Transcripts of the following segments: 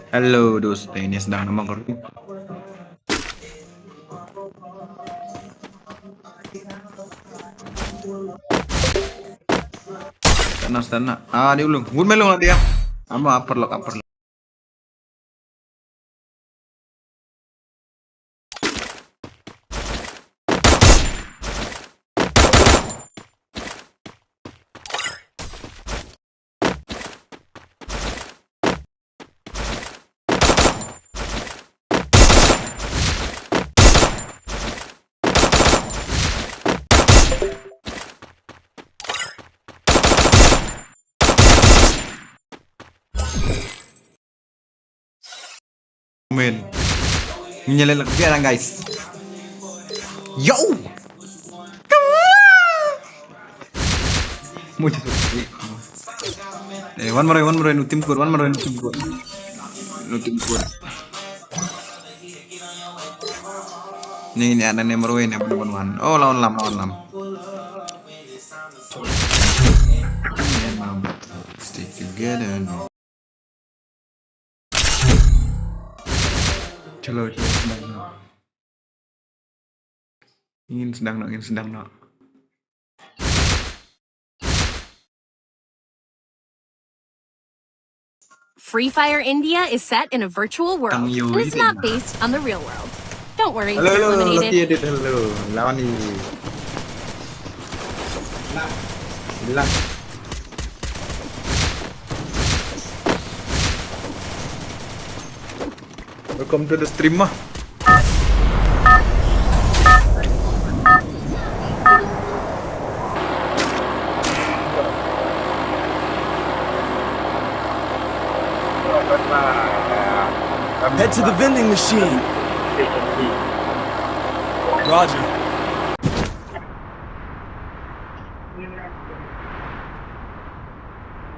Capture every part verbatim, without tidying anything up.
Hello, dost, ini sedang nama kau? Sana, sana. Ah, di ulung. Gun melong dia. Ama upper lock, upper lock. Men. Ngi nyalel lak biang, guys. Yo. Mucha suti. Eh, one more, one more, nu tim kur, one more, nu tim kur. Nu tim kur. Ni, ni ada ni, one more, ni, one, one, one. Oh, lawan lam, lawan lam. Stay together, no. Chalo, chalo, sdang noh. Ngin sdang noh, ngin sdang noh. Free Fire India is set in a virtual world and is not based on the real world. Don't worry, hello, hello, eliminated. Lucky edit, hello. Lawan ni. Hilang. Welcome to the stream mah. Head to the vending machine. Roger.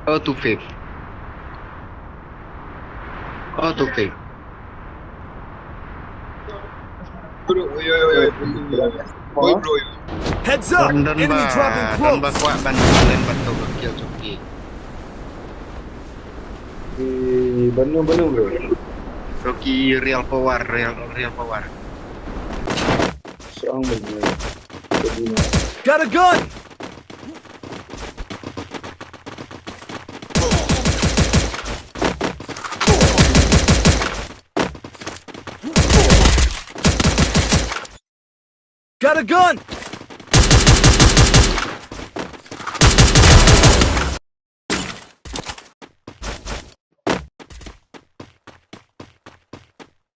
Oh, two fifth. Oh, two fifth. Heads up! Enemy dropping close. Don ba kwah ban len ban to kill Chucky. Di banu banu bro. Rocky real power, real real power. Got a gun! Got a gun!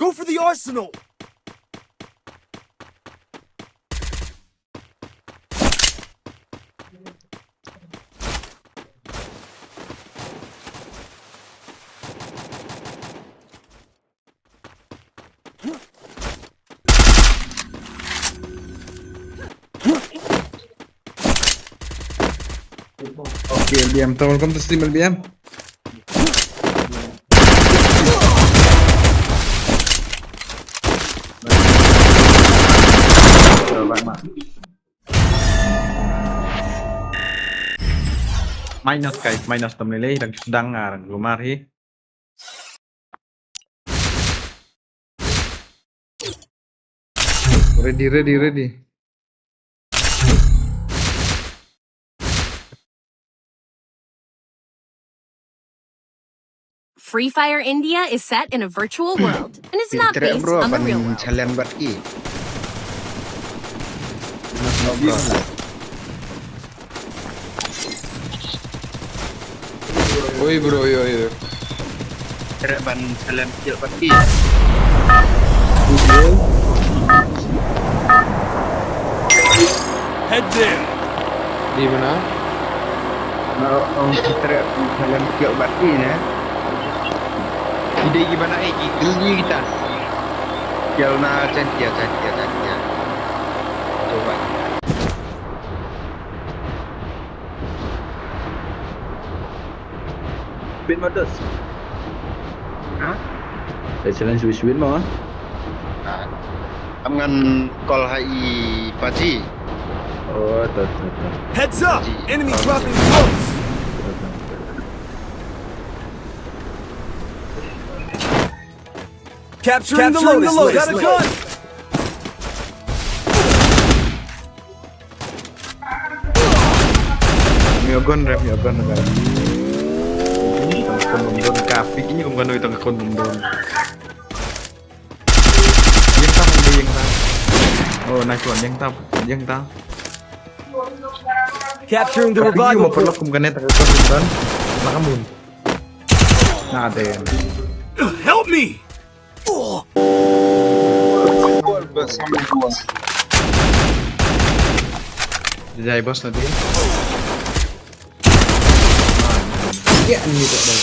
Go for the arsenal! Okay, L B M. Welcome to stream, L B M. Minus, guys, minus. Tam lele dang sdang ngar lumar hi. Ready, ready, ready. Free Fire India is set in a virtual world and is not based on the real world. Challenge bad ki. Oi bro, oi, oi. Trek ban challenge kill party. Head there. Di mana? Nah, ong trek ban challenge kill party ne. Ide gimana eh, gigil ni kita. Kill na chantia, chantia, chantia. Coba. Win ma dos. Ha? Excellence wis win ma. Am ngan call ha i Paji. Oh, to, to, to. Heads up! Enemy dropping close! To, to, to. Capturing the Lotus Lake. Got a gun. Miogon re, miogon re. Tang kon bom don kapi kini kon ganoi tang kon bom don. Yang tam, yang tam. Oh, nice one, yang tam, yang tam. Capturing the revival point. Kum kane tang kon bom don. Makamun. Nah, damn. Help me. Jai bos nanti. Ya, ini tak ada.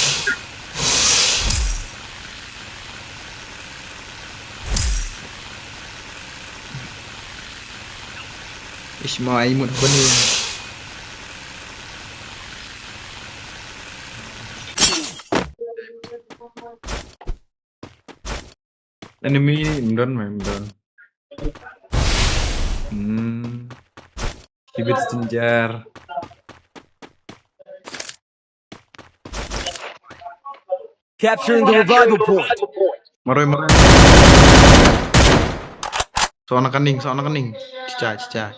Ish, mau ai mut bani. Enemy, mdon, mdon. Hmm. Kibit sinjar. Capturing the revival point. Maroi, maroi. Sona kaning, sona kaning. Cica, cica.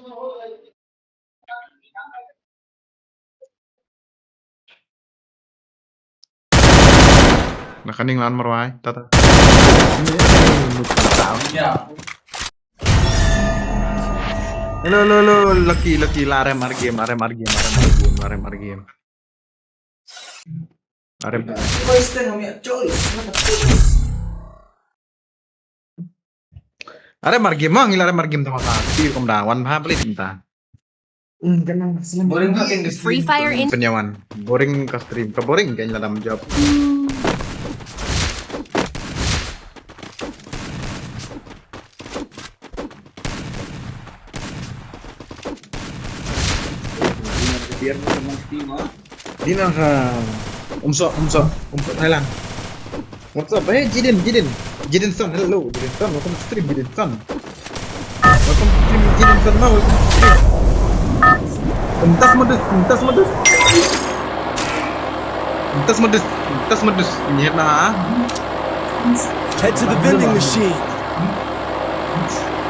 Na kaning lan marwai, tata. Hello, hello, hello, lucky, lucky, la rem ar game, la rem ar game, la rem ar game, la rem ar game. La rem. Are mar game mang, ila are mar game tama ka. Ti kom da wan bha beli tinta. Boring bha ken Free Fire in. Penyawan. Boring ka stream. Ka boring ken la dam job. Biar teman stream ah. Dina ka Umso, Umso, Umso Thailand. What's up? Hey, Jidin, Jidin. Jidin Son, hello. Jidin Son, welcome to stream, Jidin Son. Welcome to stream, Jidin Son, ma, welcome to stream. Entas medus, entas medus. Entas medus, entas medus. Ini na. Head to the vending machine.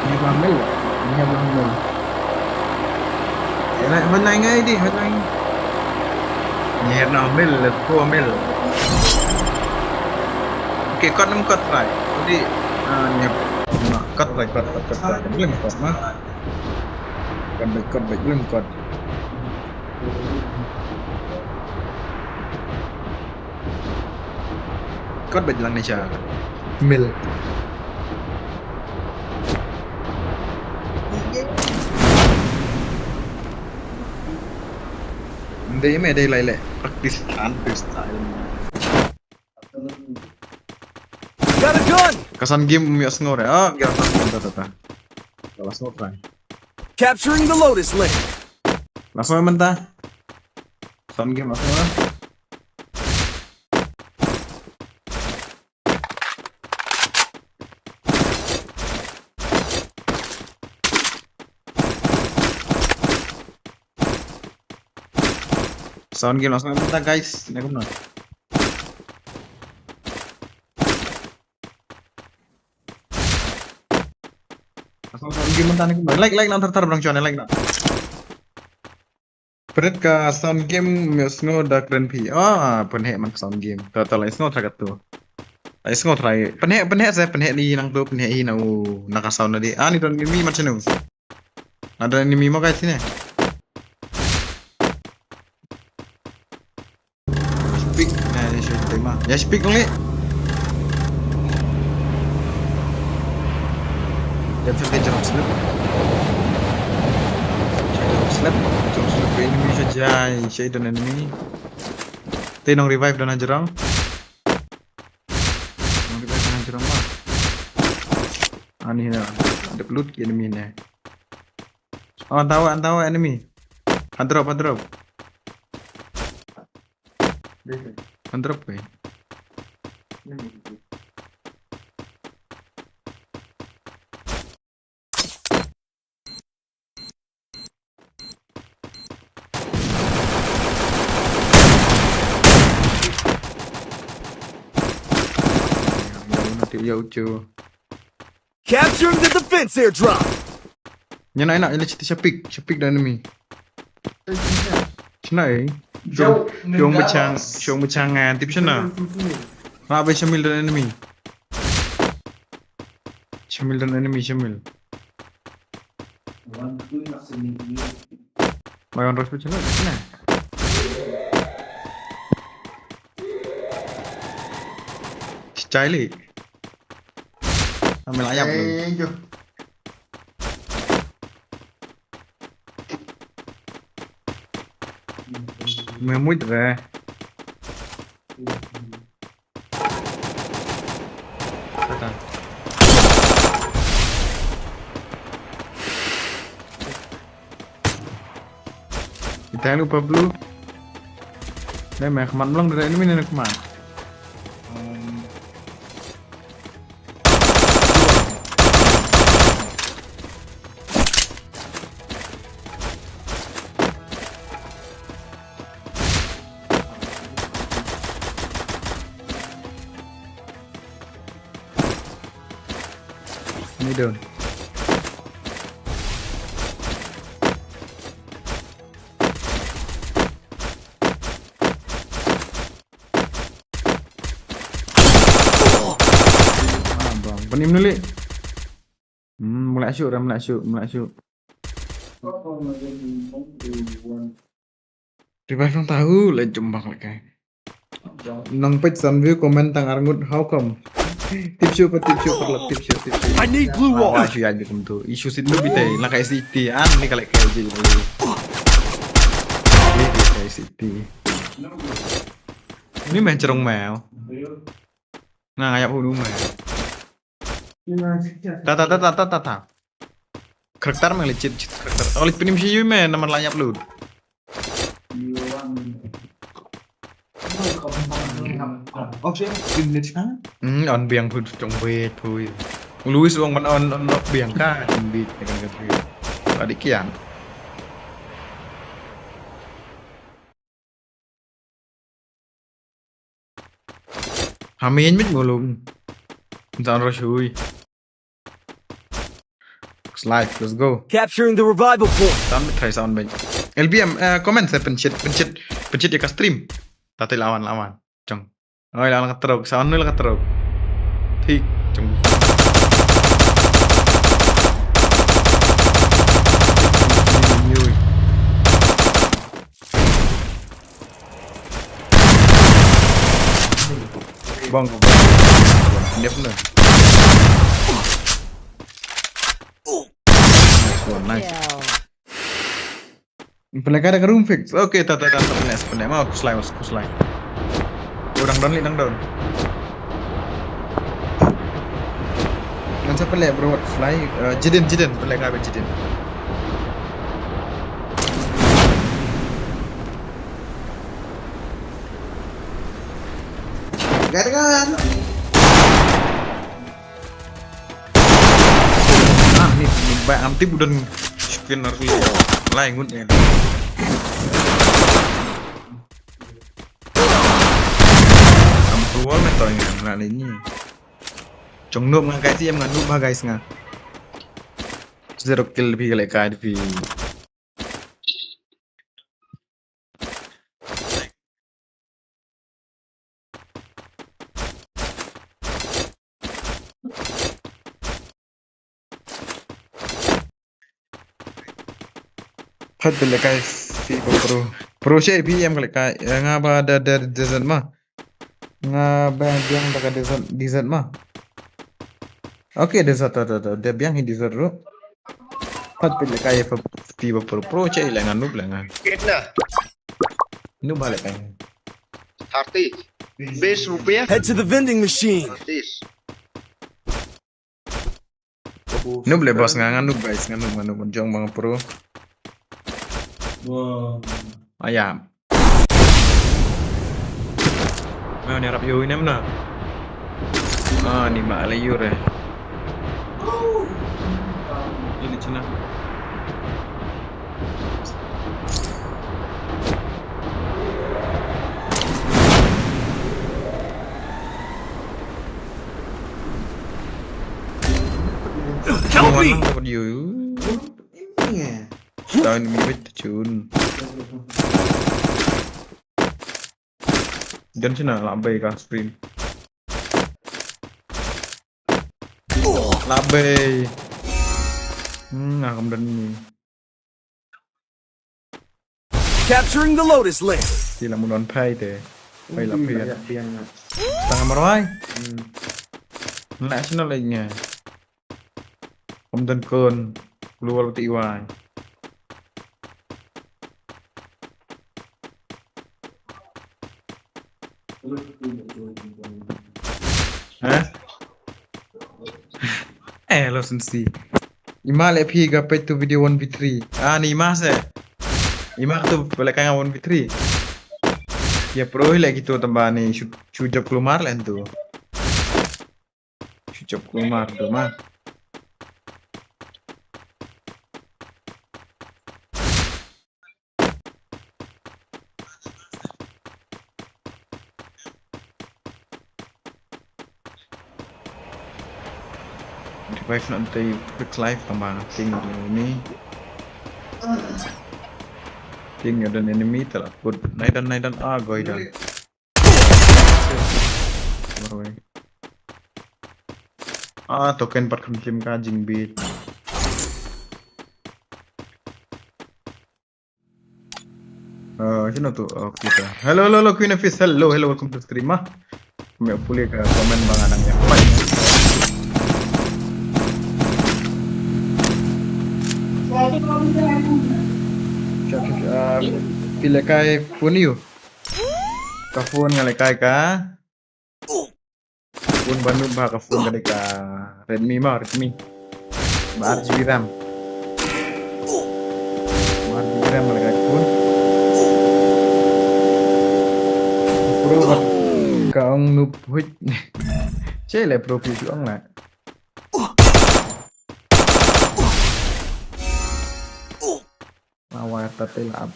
Ini bang mel, ini bang mel. Hoi nai, hoi nai ngai di, hoi nai. Nyer na mil, let's go mil. Okay, kot nam kot try. Jadi, ah, nyer. Kot try, kot, kot, kot, kot. Belum kot mah. Kot baik, kot baik, belum kot. Kot baik lang ni siya. Mil. Dei me dei lai le practice tan freestyle. Got a gun! Ka Sun Game um ïohsngew re. Ah, ka Sun Game ta ta ta. Ka la sngew try. Capturing the Lotus Lake. La sngew mynta. Sun Game la sngew. Sun Game la sngew mynta guys, ne kumno. Sun Game mynta ne kumno. Like, like nang thar thar bang chon, like nang. Pret ka Sun Game me sngew da kren phi. Ah, pynheh man Sun Game. Ta ta la sngew try katu. La sngew try. Pynheh, pynheh se, pynheh ni nang tu, pynheh hi na u, na ka sound na di. Ah, ni don mi man chenu. Ada enemy mo guys sini. Speak, eh, ya speak terima. Ya speak dong ni. Dia bisa dia jump slip. Jump slip, jump slip enemy saja. Saya don enemy. Te nong revive don ajarang. Nong revive don ajarang lah. Ani na, ada pelut ki enemy ni. Oh, antawa, antawa enemy. Ha drop, ha drop. Ha drop wei. Yang, yang mana tip Yo, cho. Capturing the defense airdrop. Ïa na, ïa na, ïa na, shapik, shapik da enemy. Shna, eh? Shong, shong bachang, shong bachang, eh, tip shna. Nga ba shamil da enemy. Shamil da enemy, shamil. Mai wan rush pecah lah, sini. Cicai li. Ambil ayam tu. Eh, jom. Memut re. Kata. Kita yang lupa blue. Dah meh, kemat melong dari enemy ni kemat. Ini down. Ah, bang. Panim dulu. Hmm, mulai asyuk dah, mulai asyuk, mulai asyuk. Revive nang tahu lah jembang lah kai. Nang page san view comment tang arngut, how come? Tip shu pa, tip shu pa, tip shu, tip shu. I need blue wall. Wah, shu ya je kum tu. Issue sit nu bitai, la kai city an ni kalai kai je. Ni kai city. Ni main cerong mel. Nga ngayap hudu mel. Ta ta ta ta ta ta ta. Karakter mel licit, licit karakter. Oh, licit pinim shi yui mel, naman lanyap lut. Hmm, on biang phu, chong bit phu. Luis wong man on, on nok biang ka, chong bit, kan kan phu. Tadi kian. Hamin mit mulung. Zan rashui. Looks like, let's go. Capturing the revival point. Sound bit, try sound bit. L B M, eh, comment sa pencet, pencet, pencet ïa ka stream. Tati lawan, lawan. Chong. Oi, lawan ka trok, sound ni la ka trok. Thik, chong. Bang, bang. Dep na. Nice one, nice. Peleka da ka room fix. Okay, ta ta ta ta peleka peleka ma kuslai, mas kuslai. Orang down li, dang down. Ngan sa peleka bro, kuslai. Eh, Jidin, Jidin, peleka ba Jidin. Gangan. Ah, ni ni ba am tip udan screen arli. Lai ngut ni. Am tu wall me toy ngan na ni. Chong noob nga guys, em nga noob ba guys nga. Zero kill phi ka leh kai phi. Phat bele kai phi ba pro. Pro she phi em ka leh kai. Nga ba da da desert ma. Nga ba biang da ka desert, desert ma. Okay, desert da da da biang hi desert ru. Phat bele kai phi ba pro, pro she le nga noob le nga. Kitna? Noob ba le kai. Thirty. Base rupiah. Head to the vending machine. Thirty. Noob le boss nga, nga noob guys, nga noob, nga noob, jong bang pro. Wow. Aya. Nga ni rap yo inem na. Ah, ni ma le yo re. Ini china. Lang dapat yu. Ini ya. Tahu ini bit cun. Jan sina la bei ka stream. La bei. Hmm, ngam don ni. Capturing the Lotus Lake. Ti la mun on phai te. Phai la phai. Tang marwai. Hmm. National lagi ngai. Om dan kon. Keluar ti wai. Hah? Eh, lo sensi. Ima le phi ga peit tu video one v three. Ah, ni ima se. Ima tu pele kanga one v three. Ya pro le gitu tambah ni shu, shu jop keluar le tu. Shu jop keluar tu mah. Revive na ntei quick life tang ba ting ni. Ting ya dan enemy tala put nai dan nai dan ah goi dan. Ah, token pat kham kim ka jingbit. Uh, sino tu? Oh, kita. Hello, hello, hello, Queen of Fish. Hello, hello, welcome to stream ah. Kami pulih ke komen bang anang yang apa ni? Uh, pilih kai phone you. Ka phone ngalai kai ka. Phone ba nud ba ka phone ka dei ka Redmi ma, Redmi. Ba ar GB RAM. Ba ar GB RAM la ka phone. Pro ba ka ong noob huit. Che le pro pi ong la. Awar tatil ab.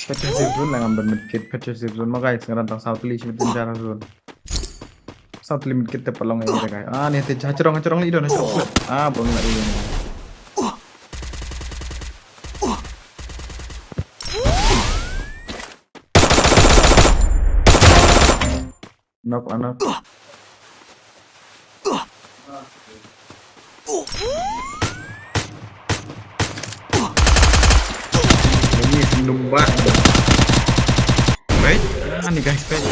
Pet safe zone la ngam ban medkit, pet safe zone ma guys, ngan rantang saw tylli shi medkit jar zone. Saw tylli medkit te palong ai guys. Ah, ni te hachrong, hachrong li don, hachrong. Ah, bang la i. Knock, knock. Ini sendung banget. Baik, ah, nih guys, baik.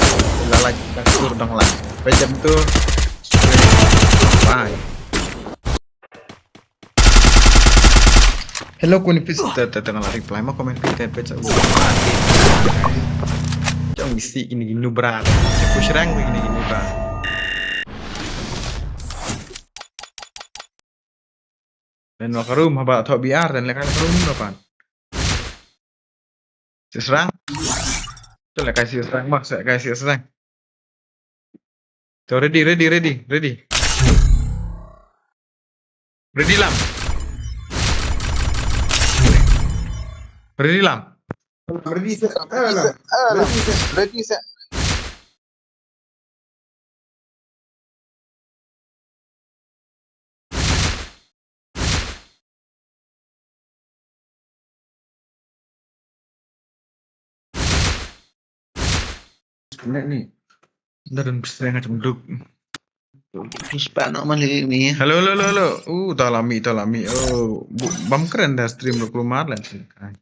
Lalai kita kur dong lah. Baik jam tuh. Bye. Hello, Queen Fish. Te, te, tengah reply ma comment phi te pet sa. Jong isi ini gini bra. Aku serang ini gini bra. Dan makarum haba thok B R dan lekan karum kapan. Sisrang. Tu lah kasih serang mah, saya kasih serang. Tu ready, ready, ready, ready. Ready lam. Ready lam. Ready set. Ah, lam. Ready set. Ready set. Kena ni. Dah dan pistol yang macam duk. Terus pak nak mali ni. Hello, hello, hello, hello. Uh, talami, talami. Oh, bu-, bam keren dah stream dua puluh Maret lah.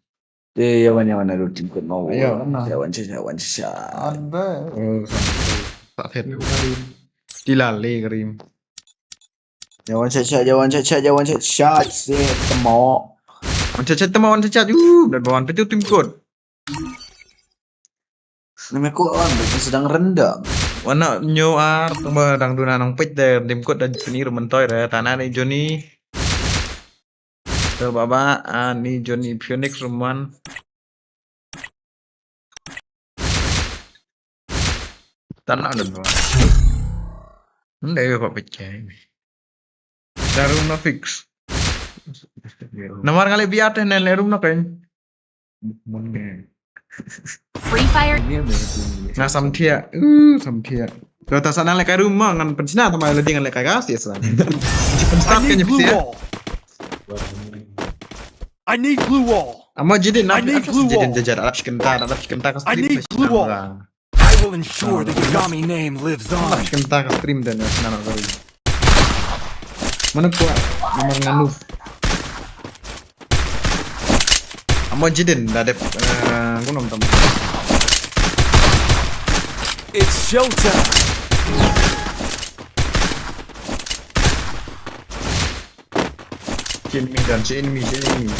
Te yawan yawan ada tim kot mau. Yawan, nah. Yawan sisa, yawan sisa. Ada. Oh, sampai. Tak set. Karim. Tilale Karim. Yawan sisa, yawan sisa, yawan sisa. Set temo. Wan sisa temo, wan sisa. Uh, dan bawan petu tim kot. Name ko on sedang rendam. Wana nyo ar tengba dang duna nang peit de tim kot dan peni rumen toy re. Tana ni Johnny. Te baba, ah, ni Johnny Phoenix ruman. Tana ada dua. Ndai ba pecah. Darum na fix. Namar ngaleh biat ne le rum na kan. Free Fire. Nga samthia. Uh, samthia. Ko ta sa nang lehkai room ma ngan pynshna tama la ding lehkai gas ya sa. Ji pynstart kan ya pynstart. I need glue wall. Amo jidin na. I need glue wall. Jidin jajar arab shkenta arab shkenta ka stream. I need glue wall. I will ensure the Yagami name lives on. Arab shkenta ka stream dan ya sna na gari. Mana kuat nomor nganu. Amo jidin da dep eh, gunung tam. It's showtime. Chin mi dan chin mi chin mi.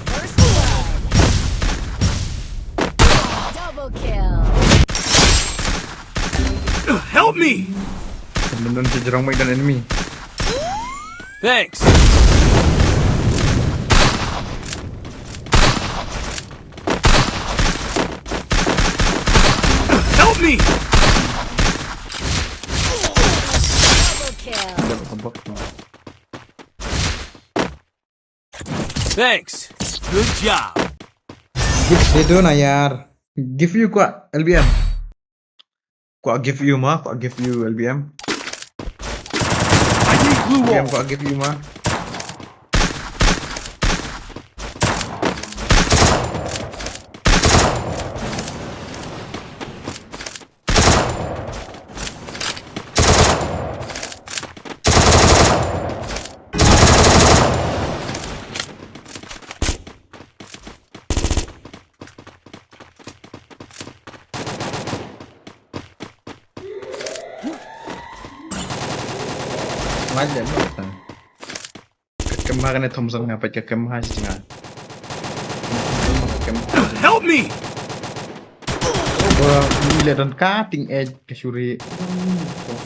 First blood. Double kill. Help me! Nunun ci jerong mai dan enemy. Thanks. Help me! Double kill. Thanks. Good job. Give they do na yaar. Give you kwa L B M. Kwa give you ma, kwa give you L B M. I need blue wall. L B M kwa give you ma. Ngam lem. Ka kem ha kane Thompson nga pat ka kem ha shi nga. Ka kem. Help me! Ba ni le don cutting edge ka shuri.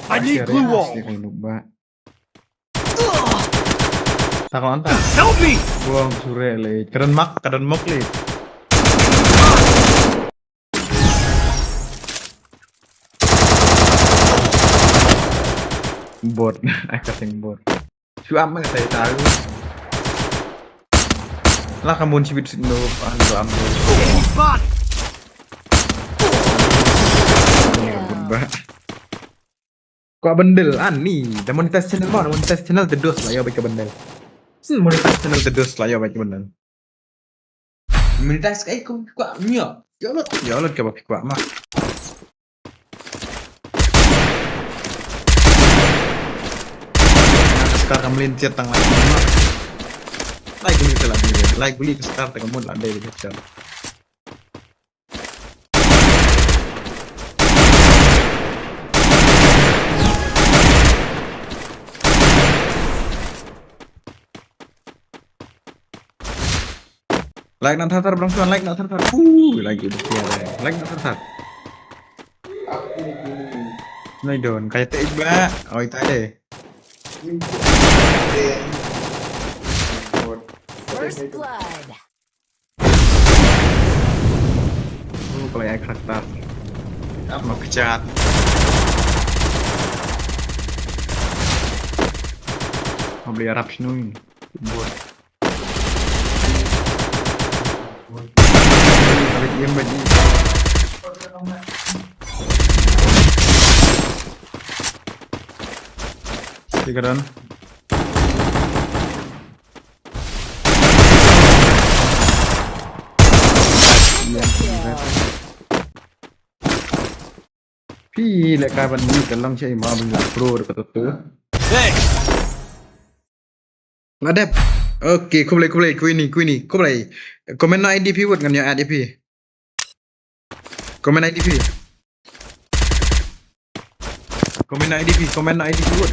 I need blue wall. Ba. Ta kon ta. Help me! Buang sure le. Ka don mak, ka don mok le. Bot, ai ka teng bot. Shu am ka tai ta. La ka mun sibit sit no an do am. Spot. Ba. Kwah bundle ani da monetize channel ma, da monetize channel te dos la ïoh bad ka bundle. Sin monetize channel te dos la ïoh bad ka bundle. Monetize kai kum kwah myo. Ïoh lut, ïoh lut ka ba kwah ma. Sekarang melin tiat tang lai. Lai guli ka la guli. Lai guli ka sekarang tang mun la dei ka. Like na thar thar bang chuan like na thar thar. Uh, like you the like na thar thar. Nai don kai te ba. Oi tai de. First blood. Play ai khaktar. Ap ma kchat. Mabli arap shnui. Buat. Balik game bagi. Tiga dan. Phi le ka ban ni ka long shi ma ban la pro de ka tu. Hey. Ngadep. Okay, khublei khublei Queenie Queenie khublei. Comment na I D P wut ngan ya I D P. Comment I D P. Comment I D P, comment I D P wut.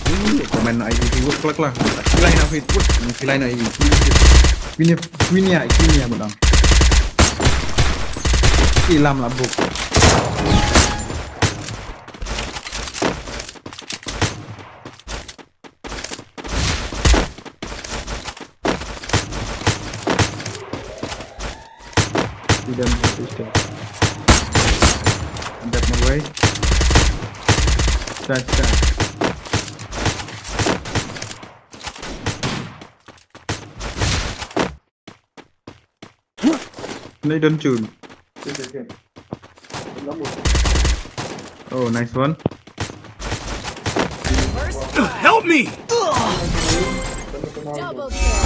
Comment I D P wut klak klak. Kilain na fit wut. Kilain na I D P. Queenie Queenie ya Queenie ya mudang. Ilam la buk. Freedom, freedom. Dep marwei. Cha, cha. Nai don chun. Oh, nice one. Help me! Double kill.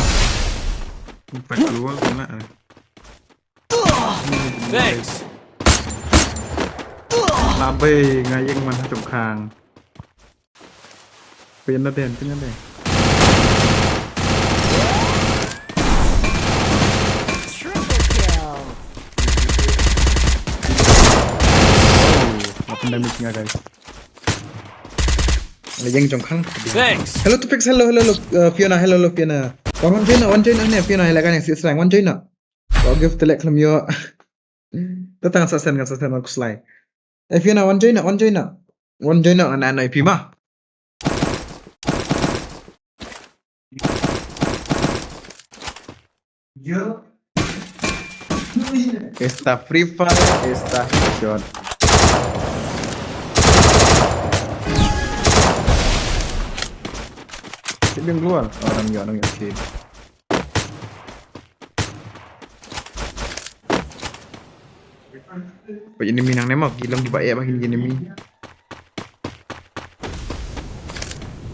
Empat dua pula. Thanks. Labai ngayeng man ha jong khang. Pin na den, pin na den. Triple kill. Oh, apa damage nga, guys? Ngayeng jong khang. Thanks. Hello Tupix, hello, hello, hello, uh, Fiona, hello, hello, Fiona. Wan, wan join na, wan join na ne, Fiona, hello, kan yang si serang, wan join na. Wa give telek lem yo. Tetang sa sen, kan sa sen, wan kuslai. Eh, Fiona, wan join na, wan join na. Wan join na, na, na, pima. Esta Free Fire, esta shot. Sibing keluar. Oh, orang yo, orang yo. Okay. Ba enemy nangne mo, ki long kiba eh ba kin enemy.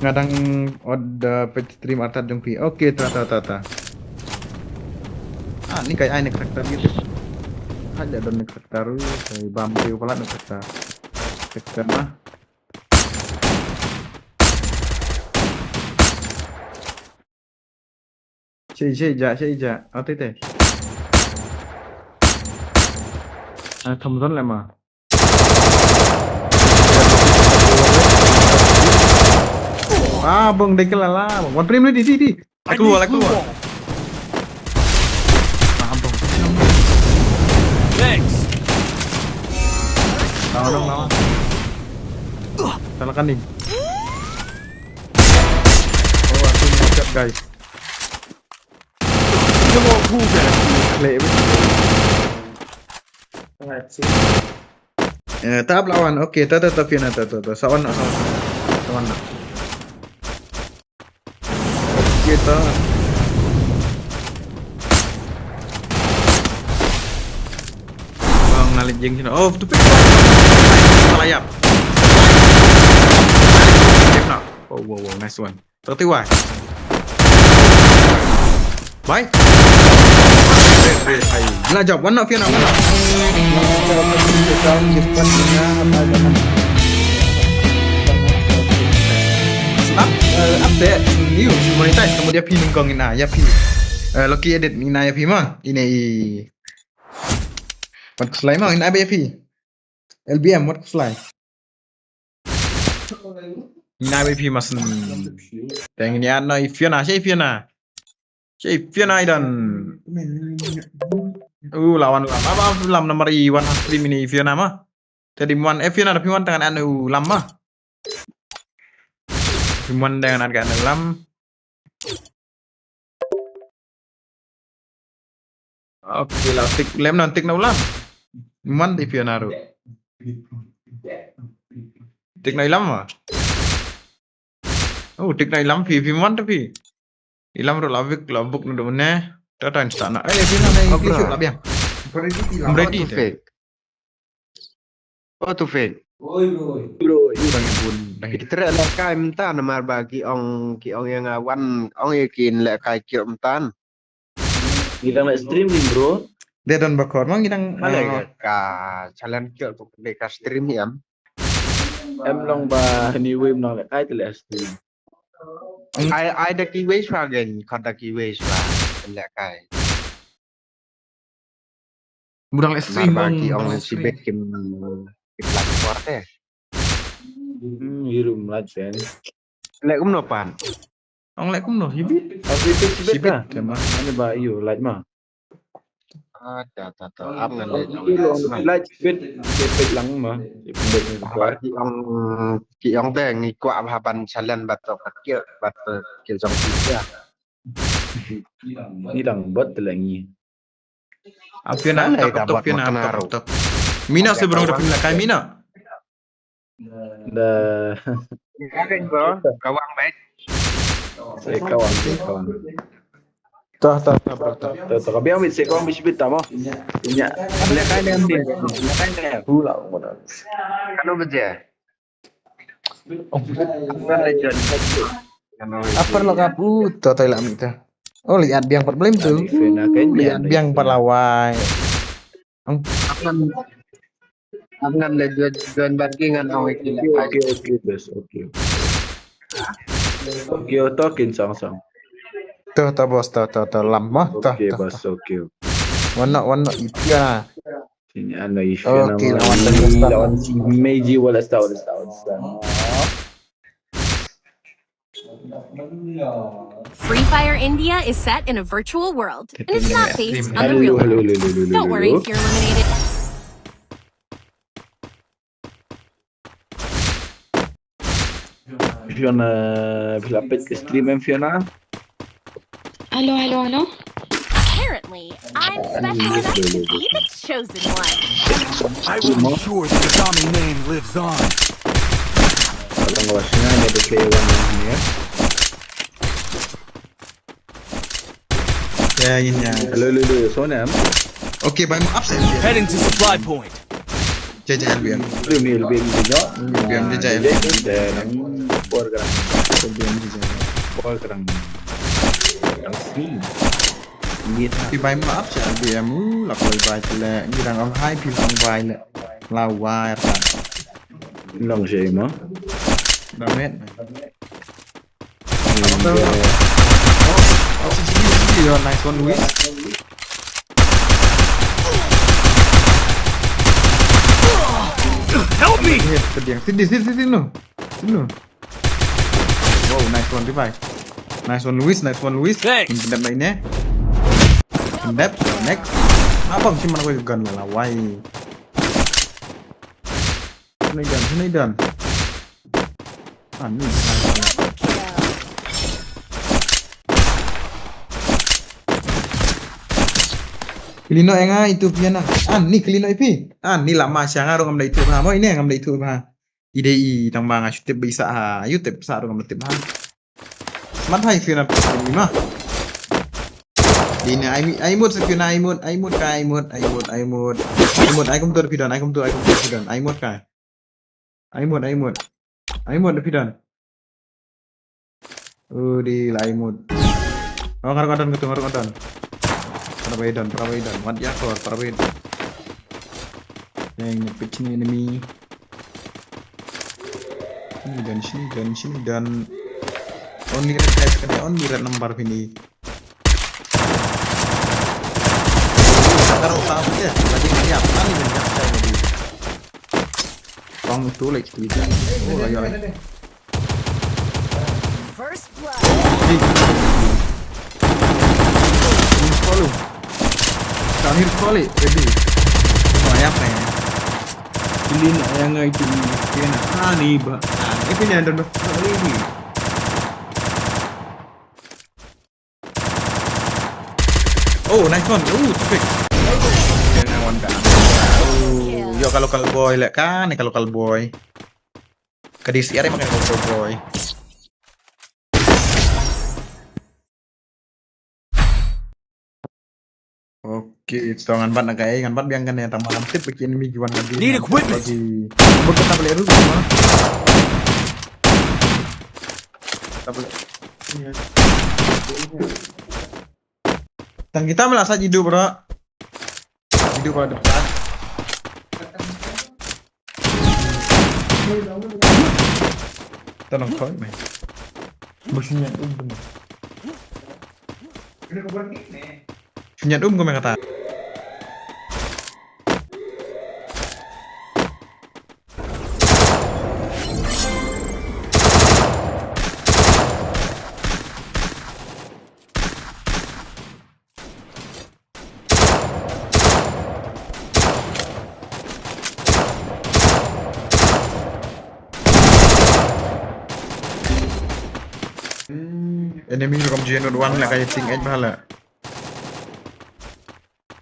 Nga dang ot da page stream artat jong phi. Okay, ta ta ta ta. Ah, ni kai ai ni karakter gitu. Haja don ni karakter, kai bam phi palat ni karakter. Karakter mah. Shi, shi ja, shi ja. Ate te. Ah, Thompson le ma. Ah, bong de kelala. Bong. One trim ni di, di, di. Aku, aku. Ah, bong. Thanks. Lawan dong, lawan. Salahkan ni. Oh, aku nge-shot, guys. Klik. Eh, ta ap lawan. Okay, ta, ta, ta, Fiona, ta, ta, ta. Sa wan, sa wan. Sa wan. Okay, ta. Bang, nalit jing sini. Oh, tu pik. Salah yap. Yap nak. Oh, wow, wow, nice one. Thirty-one. Bye. Wait, wait, ai. Lah, jump. One knock, Fiona, one knock. Up, eh, update. New, monetize. Kemudian pin kong ina, ya pin. Eh, Lucky Edit ina ya pin ma. Ina i. Wat slime ma, ina ya pin. L B M, wat slime. Nai bai phi masen. Teng ni an no i Fiona, si Fiona. Si Fiona i dan. U lawan lam. Apa lam nomor i wan stream ini Fiona ma. Tadi muan eh Fiona tapi muan tangan anu lam ma. Muan dengan an kan lam. Okay, la tik lem nan tik na ulam. Man ti Fiona ru. Tik na ilam ma. Oh, tik na ilam phi phi man ta phi. Ilam ru la vik la buk na do ne. Ta ta insta na. Eh, Fiona na. Okay, sure, la biang. Ready te. Oh, tu Fik. Oi, bro. Bro, i bang bun. Ki treh lehkai mynta namar ba ki ong, ki ong ïa nga wan, ong ïa ki lehkai kiok mynta. Ngi dang leh stream ni, bro. Dei don ba khot ma ngi dang, ma leh, eh, ka challenge kiok tu dei ka stream hi em. Em long ba ni wei nang lehkai te leh stream. Ai, ai da kiwei shuwa gen, khot da kiwei shuwa lehkai. Mudang leh stream bang ki ong leh sibet kim, kim lait por te. Hmm, irum lait pen. Leh kumno pan? Ong leh kumno, sibet? Sibet, sibet ka? Sibet ma. Ani ba yu lait ma. Ah, ta ta ta. Ap ngan leh. Lait sibet, sibet lang ma. Sibet. Ki ong, ki ong te ngi kwah ba ban challenge ba to ka kiok ba to kiok jong ki ya. Ni dang bot te la ngi. Apian na tok tok pian na tok tok. Mina se brong da pin la kai mina. Da. Ka kawang bad. Sa kawang, sa kawang. Toh, toh, toh, bro, toh. Toh, toh, ka biang bit, sa kawang bit, bit tamo. Nya. Nya kai ne, nya kai ne. Pula, pula. Kano bit ya? Apa lo ka pu, toh, toh, ila mi ta. Oh, liat biang pat blim tu. Liat biang pat lawai. Ang. Ngan, ngan le join, join bad ki ngan ong ïa ki. Okay, okay, okay, boss, okay. Okay, to kin song song. To, to, boss, to, to, to, lam, mo, to, okay, to, boss, to. Okay. Wan no, wan no, ipia. Sini ano ipia. Okay, na lawan, lawan, lawan, lawan, si Meiji wala sta, wala sta, wala sta. Free Fire India is set in a virtual world, and it's not based on the real world. Don't worry if you're eliminated. Fiona, phi la peit ka stream em, Fiona? Hello, hello, hello. Apparently, I'm special enough to be the chosen one. I will ensure that the Kagami name lives on. Alang wa sngewbha ïa the player one name, ya. Ya, yin ya. Hello, hello, hello, so nam. Okay, by my upside. Heading to supply point. Jai, jai, L B M. Hello, ni L B M ni jo. L B M jai, jai. Jai, jai, jai. Por kerang. L B M jai, jai. Por kerang. Kerang sini. Ni ta. Pi bai ma ap cha L B M u, la koi bai le. Ni dang ong hai, pi la ong bai le. La wai ta. Nong jai ma. Damet. Oh, nice one, Luis. Help me! Sini, sini, sini, sini, no. Sini, no. Wow, nice one, revive. Nice one, Luis. Nice one, Luis. Thanks. Pendep na ini. Pendep, next. Apa sih mana gue gun lah, why? Sini gun, sini gun. Ah, ni. Kylli noh ïa nga itu phi na. Ah, ni kylli noh ïa phi. Ah, ni lama sha nga ruh ngam da itu ha. Mo ine ngam da itu ha. Ide i tang ba nga shu tip ba i sah ha. Ayu tip sah ruh ngam da tip ha. Smat hai Fiona phi ni ma. Dina ai mut, ai mut sa Fiona, ai mut, ai mut kai, ai mut, ai mut, ai mut. Ai mut, ai kumtur phi don, ai kumtur, ai kumtur phi don. Ai mut kai. Ai mut, ai mut. Ai mut phi don. Oh, di la ai mut. Oh, ngarok adon ketu, ngarok adon. Para bai don, para bai don. Mat yakor, para bai don. Yang nyepit sini enemy. Sini don, sini don, sini don. Only red guys, kena only red number pini. Taruh taruh ya, lagi siap kali dan siap lagi. Kong tu lagi kita. Oh, ayo. First blood. Ini follow. Kami follow, ready. Mau apa ya? Pilih nak yang itu ni. Kena ah ni ba. Ah, ini ada nak ini. Oh, nice one. Oh, topik. Kena one ka. Oh, yo kalau kalau boy lek kan, kalau kalau boy. Ka D C R emang kalau kalau boy. Okay, so ngan bat na kai, ngan bat biang kan ya, tambah hampir bikin mi juan lagi. Need equipment. Bagi buat kita balik dulu semua. Kita balik. Iya. Tang kita malah sat jidu, bro. Jidu pada depan. Tolong kau, man. Bos nyat um tu. Nyat um kau, man, kata. Enemy rukom jien wan la ka ting ej bhala.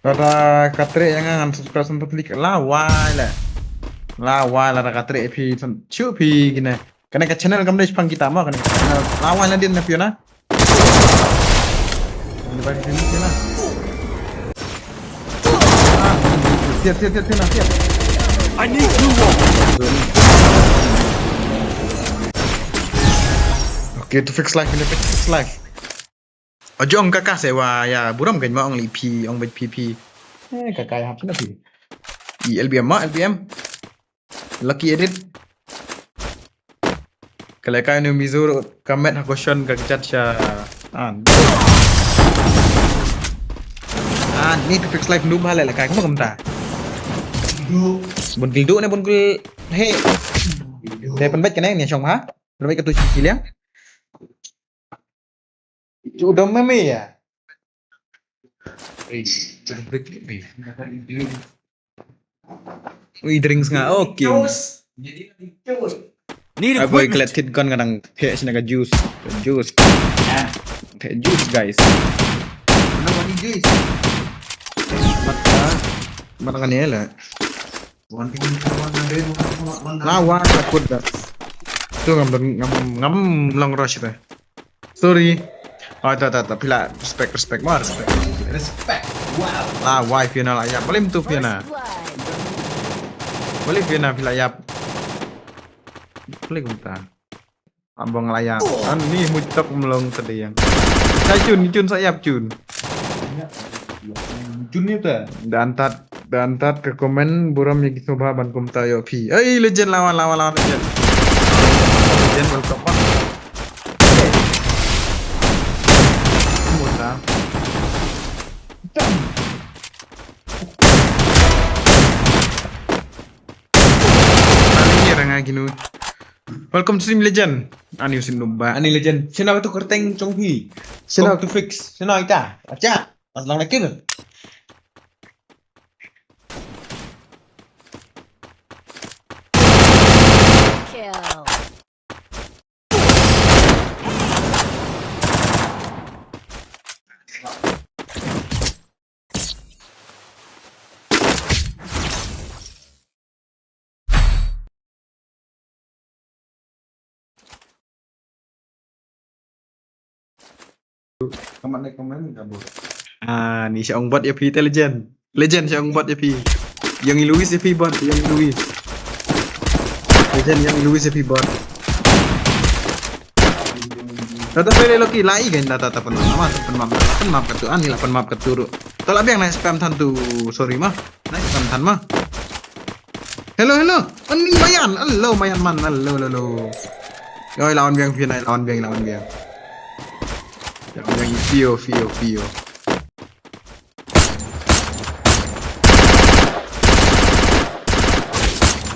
Tada katre yang ngan subscribe sampai klik la wai la. La wai la ka trei phi san chu phi kine. Kane ka channel kam dei pang kita mo kane ka channel. La wai la din na phi na. Ni ba ni phi na. Ah, siap, siap, siap, siap, siap. I need two more. Okay, to fix life, to fix life. Ojong ka ka se wa ya buram kan ma ong li phi, ong bet phi phi. Eh, ka ka ya hap na phi. I L B M ma, L B M. Lucky edit. Kale kai nu mizur kamet ha koshon ka kjat sha. An. An, ni to fix life nu bha le kai kuma kumta. Bun gil du ne bun gil he. Te pen bet kane ni shong ha. Pen bet ka tu shi shi liang. Ju dom me me ya. Ui, drinks nga, okay. Need a quick klet tit gun kadang the sina ka juice. Juice. The juice, guys. Mana wani juice? Mata, mata kan ya lah. Lawan takut dah. Tu ngam ngam ngam long rush dah. Sorry. Oh, ta ta ta pila respect, respect, ma respect. Respect. Wow. La wai Fiona la ya. Boleh tu Fiona. Boleh Fiona pila ya. Boleh kumta. Abang la ya. An ni mutok melong tadi yang. Sa chun, chun sa yap chun. Chun ni ta. Dan tat, dan tat ke komen buram yang kita ban kumta yo phi. Ei, legend lawan, lawan, lawan legend. Legend welcome back. Muta. Ani ranga ginu. Welcome to stream legend. Ani usin numba. Ani legend. Sino tu kerteng chong phi. Sino to fix. Sino ita. Acha. Pas lang nakir. Kill. Kamat naik komen kabur. Ah, ni sha ong bot ya phi intelligent. Legend sha ong bot ya phi. Yang Louis ya phi bot, yang Louis. Legend yang Louis ya phi bot. Tata pele loki lai gen tata tata pen map, tata pen map, tata pen map katu, ani la pen map katu ru. Tala biang na spam than tu, sorry ma. Na spam than ma. Hello, hello. Ani Mayan. Hello, Mayan man. Hello, hello, hello. Yoi, lawan biang phi nai, lawan biang, lawan biang. Lawan biang pio, pio, pio.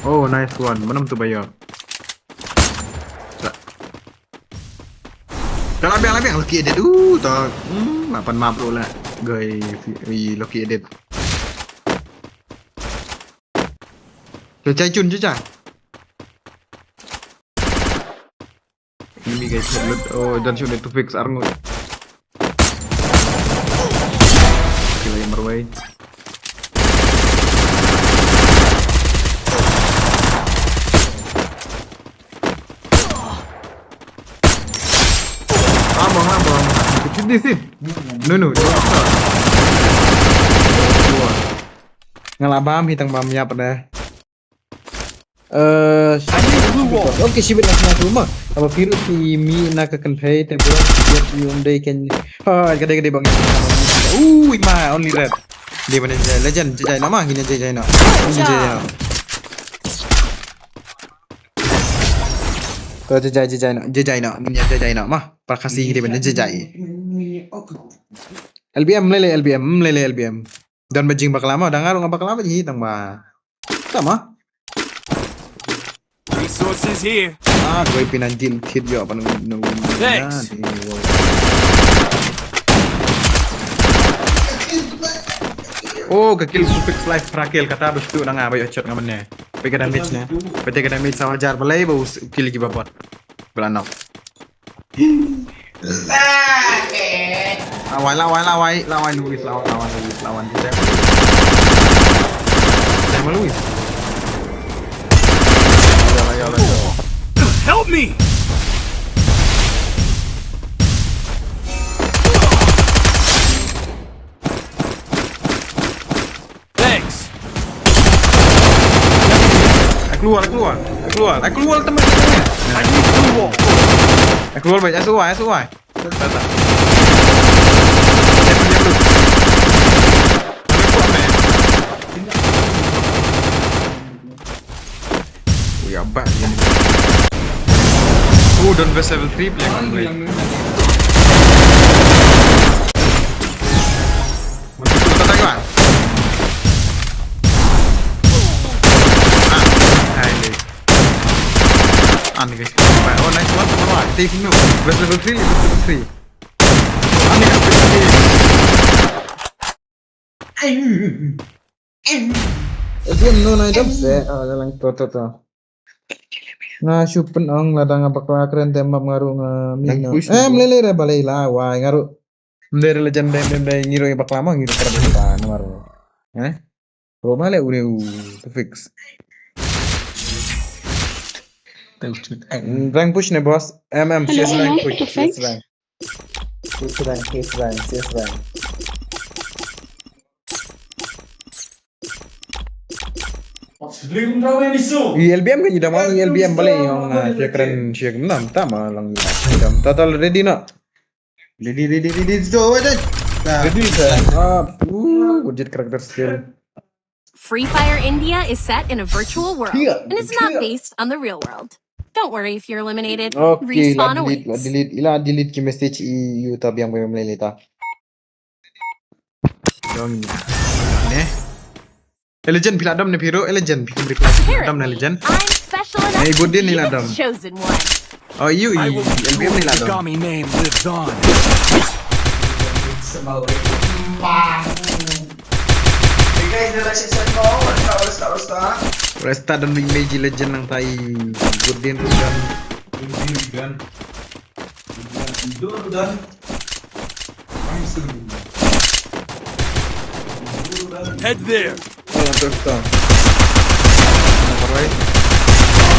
Oh, nice one. Manam tu bayo. Ka la biang, la biang, lucky edit. Uh, to. Hmm, lapan map ru la. Gai, i lucky edit. Cecai chun, cecai. Enemy guys, headlock. Oh, dan shoot itu fix arngut. Kila yang marwai. Abang, abang. Sit di sit. No, no. Nga la bam, hitang bam yap dah. Eh, okay, shibit na sna tu ma. Aba piru ti mi na ka kan phai te bro. Yep, you um dei ken. Ha, ka dei ka dei bang. Ui ma, only red. Dei mana jai legend, jai jai na ma, hina jai jai na. Hina jai jai na. Ko jai jai jai na, jai jai na, hina jai jai na ma. Prakasi dei mana jai jai. L B M lele, L B M lele, L B M. Dan bajing bakla ma, dangar nga bakla ba hi tang ba. Tama. Resources here. Ah, koi pinan jil kit yo apa nung nung. Thanks. Oh, ka kill Sufix life pra kill kata bas tu nang abai ochot ngaman ne. Pega damage ne. Pega damage sama jar balai bau kill ki babot. Bela knock. Lawai, lawai, lawai, lawai Luis, lawai, lawai Luis, lawai Luis. Lawai Luis. Keluar, keluar, keluar, keluar teman. Keluar, keluar, keluar. Keluar, keluar. Oh, ya, bah, ini. Oh, don best level three punya kan, gue. Masih tuh, kata gue. Ah, hai, deh. Aneh, guys. Oh, nice one, teman, wah. Take no. Best level three, best level three. Aneh, guys, level three. Ai. Dia no na dam se, ah, dalam to, to, to. Nga shu pyn-ong lada nga bakla kren te map nga ruh nga mi no. Eh, mlele re balei la, wai nga ruh. Mlele re legend, mlele, mlele ngi ruh bakla ma ngi ruh kren ba namar. Eh? Ruh ma le ure u to fix. Rank push ne, boss. M M, C S rank push, C S rank. C S rank, C S rank, C S rank. I L B M kan i dam, i L B M balei ong, ah, shia kren, shia kren nam ta ma lang i dam. Total ready na. Ready, ready, ready, so, wait, wait. Ready, sir. Ah, uh, good character skill. Free Fire India is set in a virtual world, and it's not based on the real world. Don't worry if you're eliminated. Okay, respawn awaits. Delete, la delete, ila delete ki message i yu ta biang biang lele ta. Dong ne. Legend phi la dam ne phi ruh, Legend phi kum request dam ne Legend. I'm special enough to be the chosen one. Oh, you, you, L B M ni lah tu. Kami name lives on. Hey guys, dia dah siap-siap kau. Resta, resta, resta. Resta dan Big Mage Legend nang tai. Good din tu dan. Good din dan. Good din dan. Head there. Oh, yang terus tu. Yang terbaik.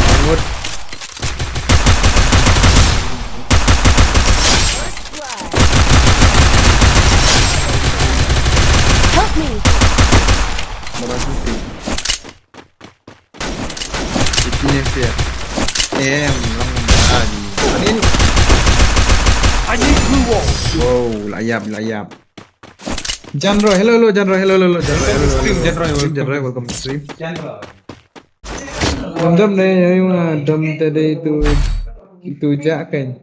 Forward. Help me. Mana sih? Ini dia. Em, long tadi. Ini. I need blue wall. Wow, layap, layap. Janroy, hello, hello, Janroy, hello, hello, hello. Welcome to stream, Janroy, welcome to stream. Janroy. Dam dam ne, ayu nga dam tadi itu, itu ja kan.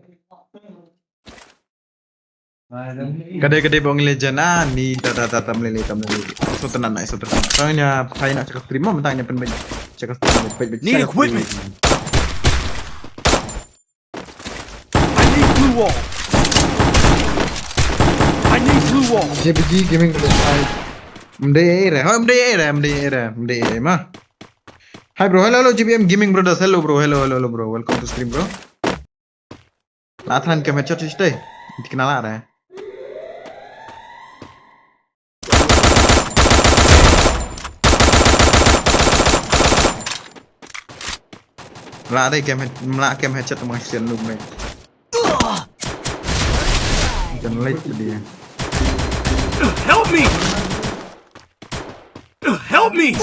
Kadai kadai bong Legend ah, ni ta ta ta ta melele ta melele. So tenan na, so tenan. Tang nya, thai na check stream, tang nya pen ben check stream, page, page. Need equipment. I need blue wall. I need blue wall. J P G Gaming. Mde re, ha, mde re, mde re, mde re ma. Hi bro, hello, hello, G B M Gaming Brothers, hello bro, hello, hello, hello bro, welcome to stream bro. La than kem headshot shisha. Ti kena la re. La re kem head, la kem headshot ma shisha lu me. Jan late dia. Help me! Help me!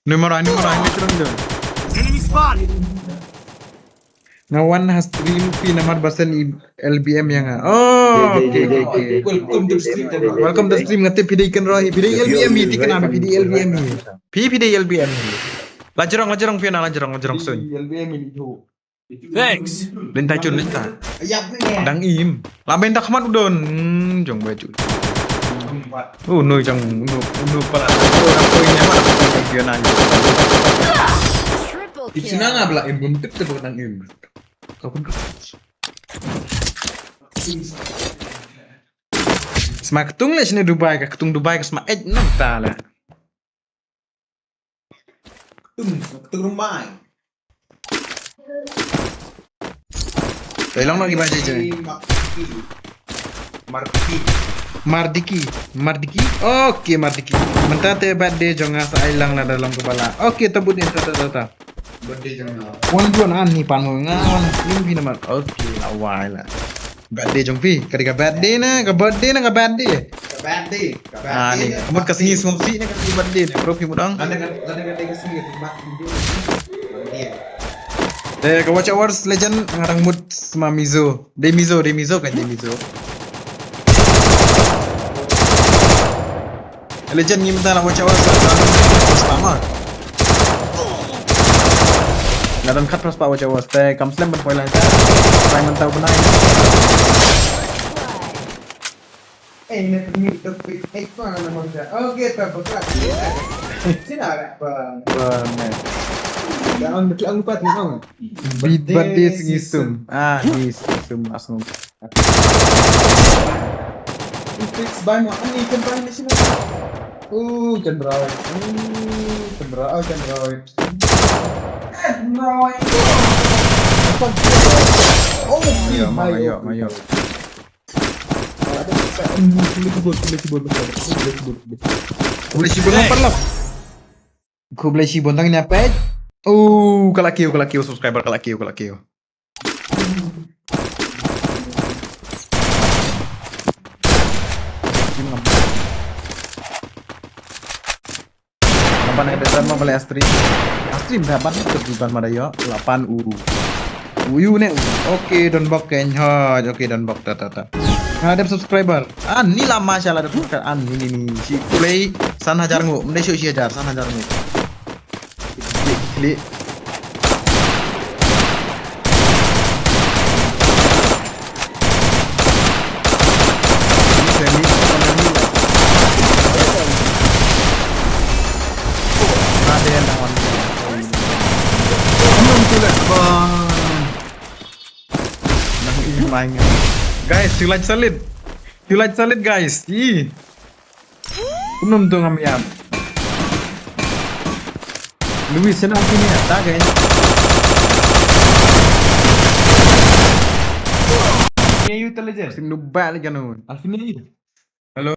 Ni marai, ni marai, ni terang dia. Enemy spotted. Nga wan ha stream phi namar ba send i L B M ïa nga. Oh, okay, okay, okay. Welcome to the stream, Janroy. Welcome to the stream, nga tip phi dei Janroy, phi dei L B M hi, ti kena phi dei L B M hi. Phi, phi dei L B M hi. La jrong, la jrong phi na, la jrong, la jrong soon. L B M hi tu. Thanks. Lynta chun lynta. Dang im. La bynta khmat u don. Hmm, jong baju. Oh, no jong, no, no pala. Oh, dang koi ne ma. Dia nang. Triple kill. Ipsina nga bla im bun tip tip dang im. Kau pun. Sma ketung le sini Dubai ka, ketung Dubai ka sma ej nang ta le. Tum, tum mai. Tolong lagi baca je. Marki. Marki. Mardiki, Mardiki. Oke, Mardiki. Mynta te birthday jong nga sa ai lang na dalam kepala. Oke, tebut ni ta ta ta ta. Birthday jong nga. Wan juan ani pan nga wan lim bina mar. Oke, awai lah. Birthday jong phi, ka dei ka birthday ne, ka birthday ne, ka birthday. Ka birthday, ka birthday. Ah, ni, ka mut ka sngi sngewsih ne ka birthday ne, bro, phi mut ong. Lada ka, lada ka dei ka sngi ka mat video. Birthday. Te ka Watch Hours Legend nga dang mut sma Mizo. Dei Mizo, dei Mizo kan dei Mizo. Legend ngi mynta la Watch Hours, la don khat phra spah ma. La don khat phra spah Watch Hours te kam slem ban poi lai te. Try mynta u bnai. Eh, ini pergi untuk pick up mana mangga. Oke, tak berat. Sini ada apa? Bener. Jangan lupa, lupa, lupa. Bid birthday sngi sum. Ah, ni sngi sum asnum. Fix bai mo ani kan bai ni sini. Oh, kan rai. Oh, kan rai, kan rai. Kan rai. Oh, ayo, ma, ayo, ayo. Khublei shibun, khublei shibun, khublei shibun. Khublei shibun, khublei shibun. Khublei shibun tang ïa peit. Oh, ka la kiew, ka la kiew, subscriber ka la kiew, ka la kiew. Lapan ada ban ma bale astri. Astri dah ban tu ban ma da yo. Lapan u. Uyu ne u. Oke, don bok ken hoj. Oke, don bok ta ta ta. Ada subscriber. Ah, ni lama shala ada subscriber. Ah, ni ni ni. Si play san hajar ngu. Mending si hajar, san hajar ngu. Klik, klik. Guys, you like solid. You like solid, guys. Ih. Kumno to ngam ïap. Luis, sana sini ya, tag ya. Ini you intelligent. Sim nubak lagi anu. Alvin ini. Hello.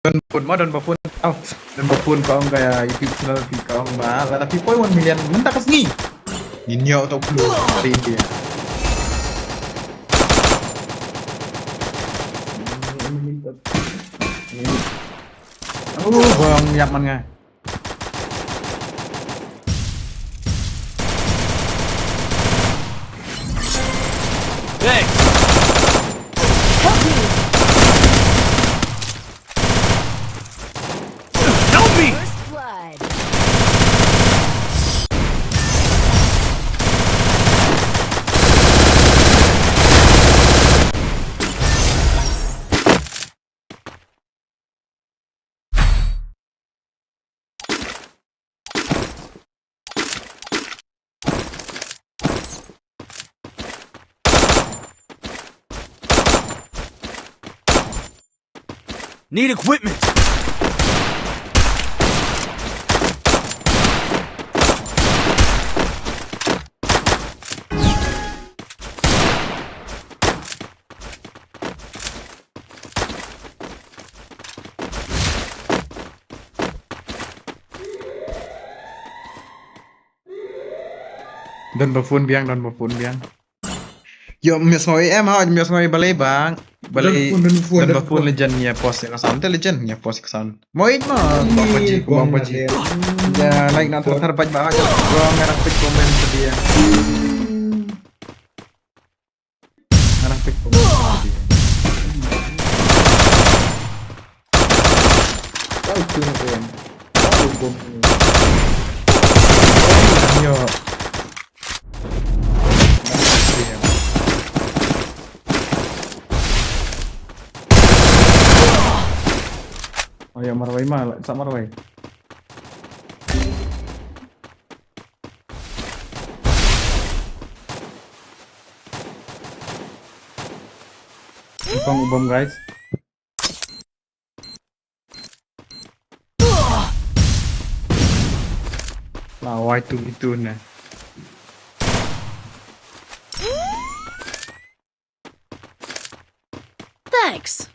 Don Bafun mo, Don Bafun. Oh, Don Bafun ka ong ka YouTube channel phi ka ong ba lada phi poi one million mynta ka sngi. Ngin ïoh tau clue dari India. Oh, bang ïap man nga. Thanks. Help me. Help me. First blood. Need equipment. Don Bafun biang, Don Bafun biang. Yo, miss ngoi em ha, miss ngoi balei bang. Balei Don Bafun, Don Bafun, Don Bafun. Legend ïa post ïa ka sound, te legend ïa post ïa ka sound. Moi ma, bang paji, bang paji. Ya, like na thar thar paj ba, bang ngarang paj comment dia. Ngarang pek pun. Kau tu ni kan. Kau pun ni. Yo. Marwei ma, sa marwei. Bang ubom, guys. Lah, wai tu gitu nah. Thanks.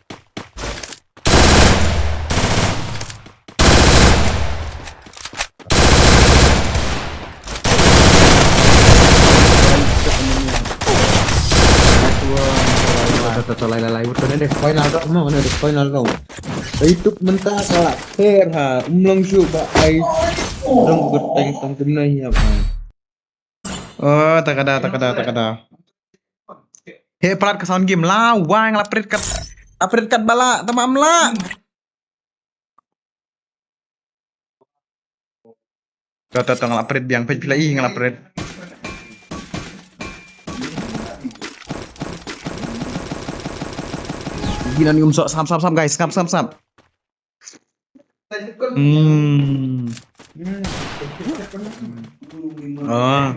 Lai lai lai, udah deh, final round, mana deh final round. Itu mentah salah. Her ha, um long shu ba ai. Dong got tang tang tim na hiap. Oh, takada, takada, takada. He, prat ka sound game la, wang la prit kat. La prit kat bala, tamam la. To, to, to, nga la prit biang, peit phi la i, nga la prit. Gila ni um sok, sap, sap, sap, guys, sap, sap, sap. Hmm. Ah.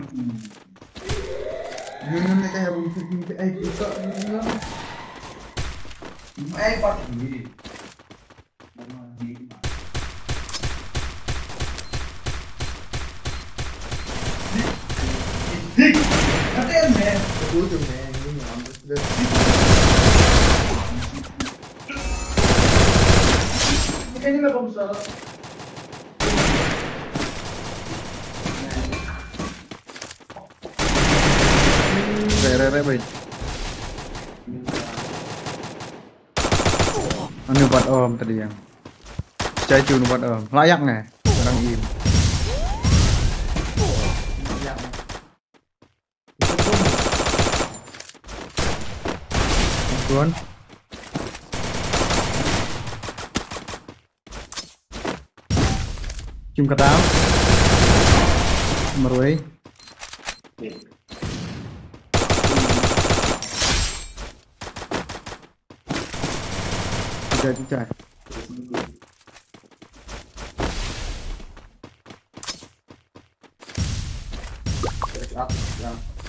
Re, re, re, bhai. Ani bat om tadi yang. Cai cu bat om. Layak nge. Orang im. Tuan. Kim kata. Marwei. Cicak, cicak.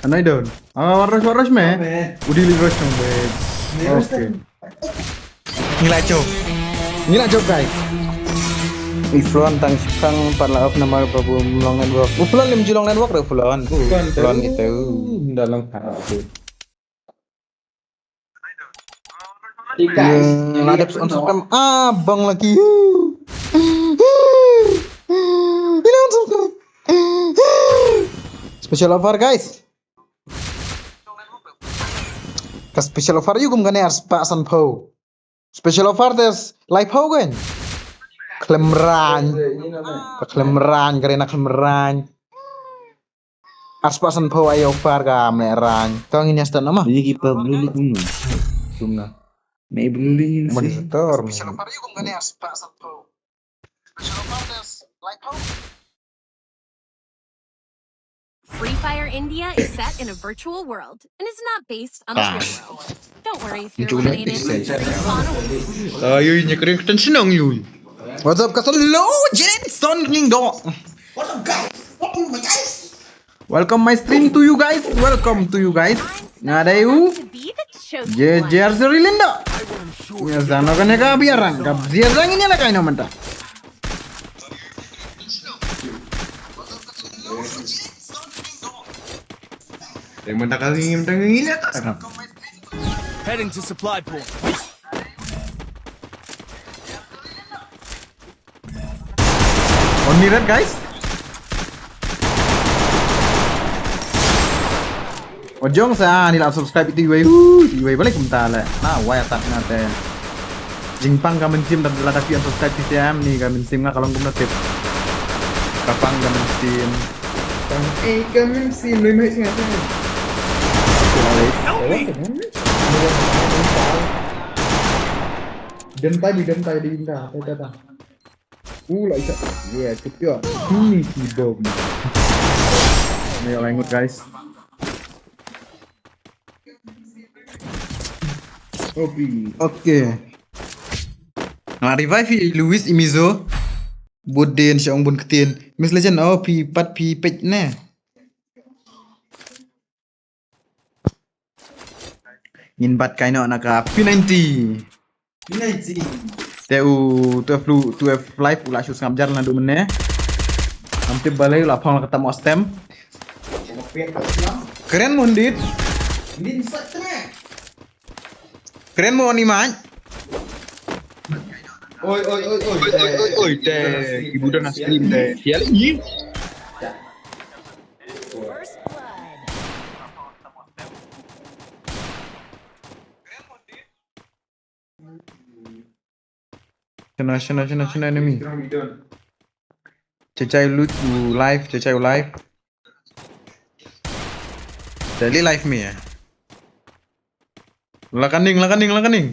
Anai don. Ah, rush, rush me. Udi li rush nang be. Okay. Ngi la jop. Ngi la jop, guys. Iflon tang shipang pat la up namar ba bun long network. Uflon lim ju long network re Uflon. Uflon itu. Nda long ha. Ngi la dep unsubscribe. Ah, bang lagi. Ngi la unsubscribe. Special offer, guys. Ka special offer ïa u kum kane ar spah san phew. Special offer te lai phew kan. Khlem rang. Ka khlem rang, ka rena khlem rang. Ar spah san phew ai offer ka mle rang. Ka ngin ïa start nama. Ini ki pa blue look kumno. Kumno. Me blue look ni. Monitor. Special offer ïa u kum kane ar spah san phew. Special offer te lai phew. Free Fire India is set in a virtual world and is not based on the real world. Don't worry if your roommate is on a week. Ayo, ini kering tension ang yun. What's up, kasar lo, Jensen ning do. What's up, guys? Welcome, my guys. Welcome my stream to you guys. Welcome to you guys. Nga dei u. Ye Jersey Linda. Ya zano kane ka biarang. Ka biarang ini lah kaino menta. Yang menta kali ini menta ngile tak. Heading to supply point. Only red, guys. Ojong sa ni la subscribe itu iwei. Uh, iwei balik kumta le. Na wai atak na te. Jingpang ka mynsiem da la da phi unsubscribe P C M ni ka mynsiem nga ka long kumna tip. Ka pang ka mynsiem. Pang eh ka mynsiem lui mai singa singa. Help me. Dem tai bi dem tai bi dem tai tai tai. Uh, la isa. Yeah, secure. Ini si bom. Ini yang langut, guys. Opi. Okay. Ma revive hi Luis Imizo. Bud din sha ong bun ktien. Miss Legend, oh, phi pat phi peit ne. Ngin bat kai noh na ka P ninety. P ninety. Te u twelve lu, twelve live u la shu sngap jar naduh mynne. Ngam tip balei u la phong la ka tam o stem. Kren mo ndit. Kren mo ni mai. Oi, oi, oi, oi. Oi, oi, oi, oi, te ki buda na stream te. Sial i. First blood. Shano, shano, shano, shano enemy. Chachai lut u live, chachai u live. Chali live mi eh. Lakaning, lakaning, lakaning.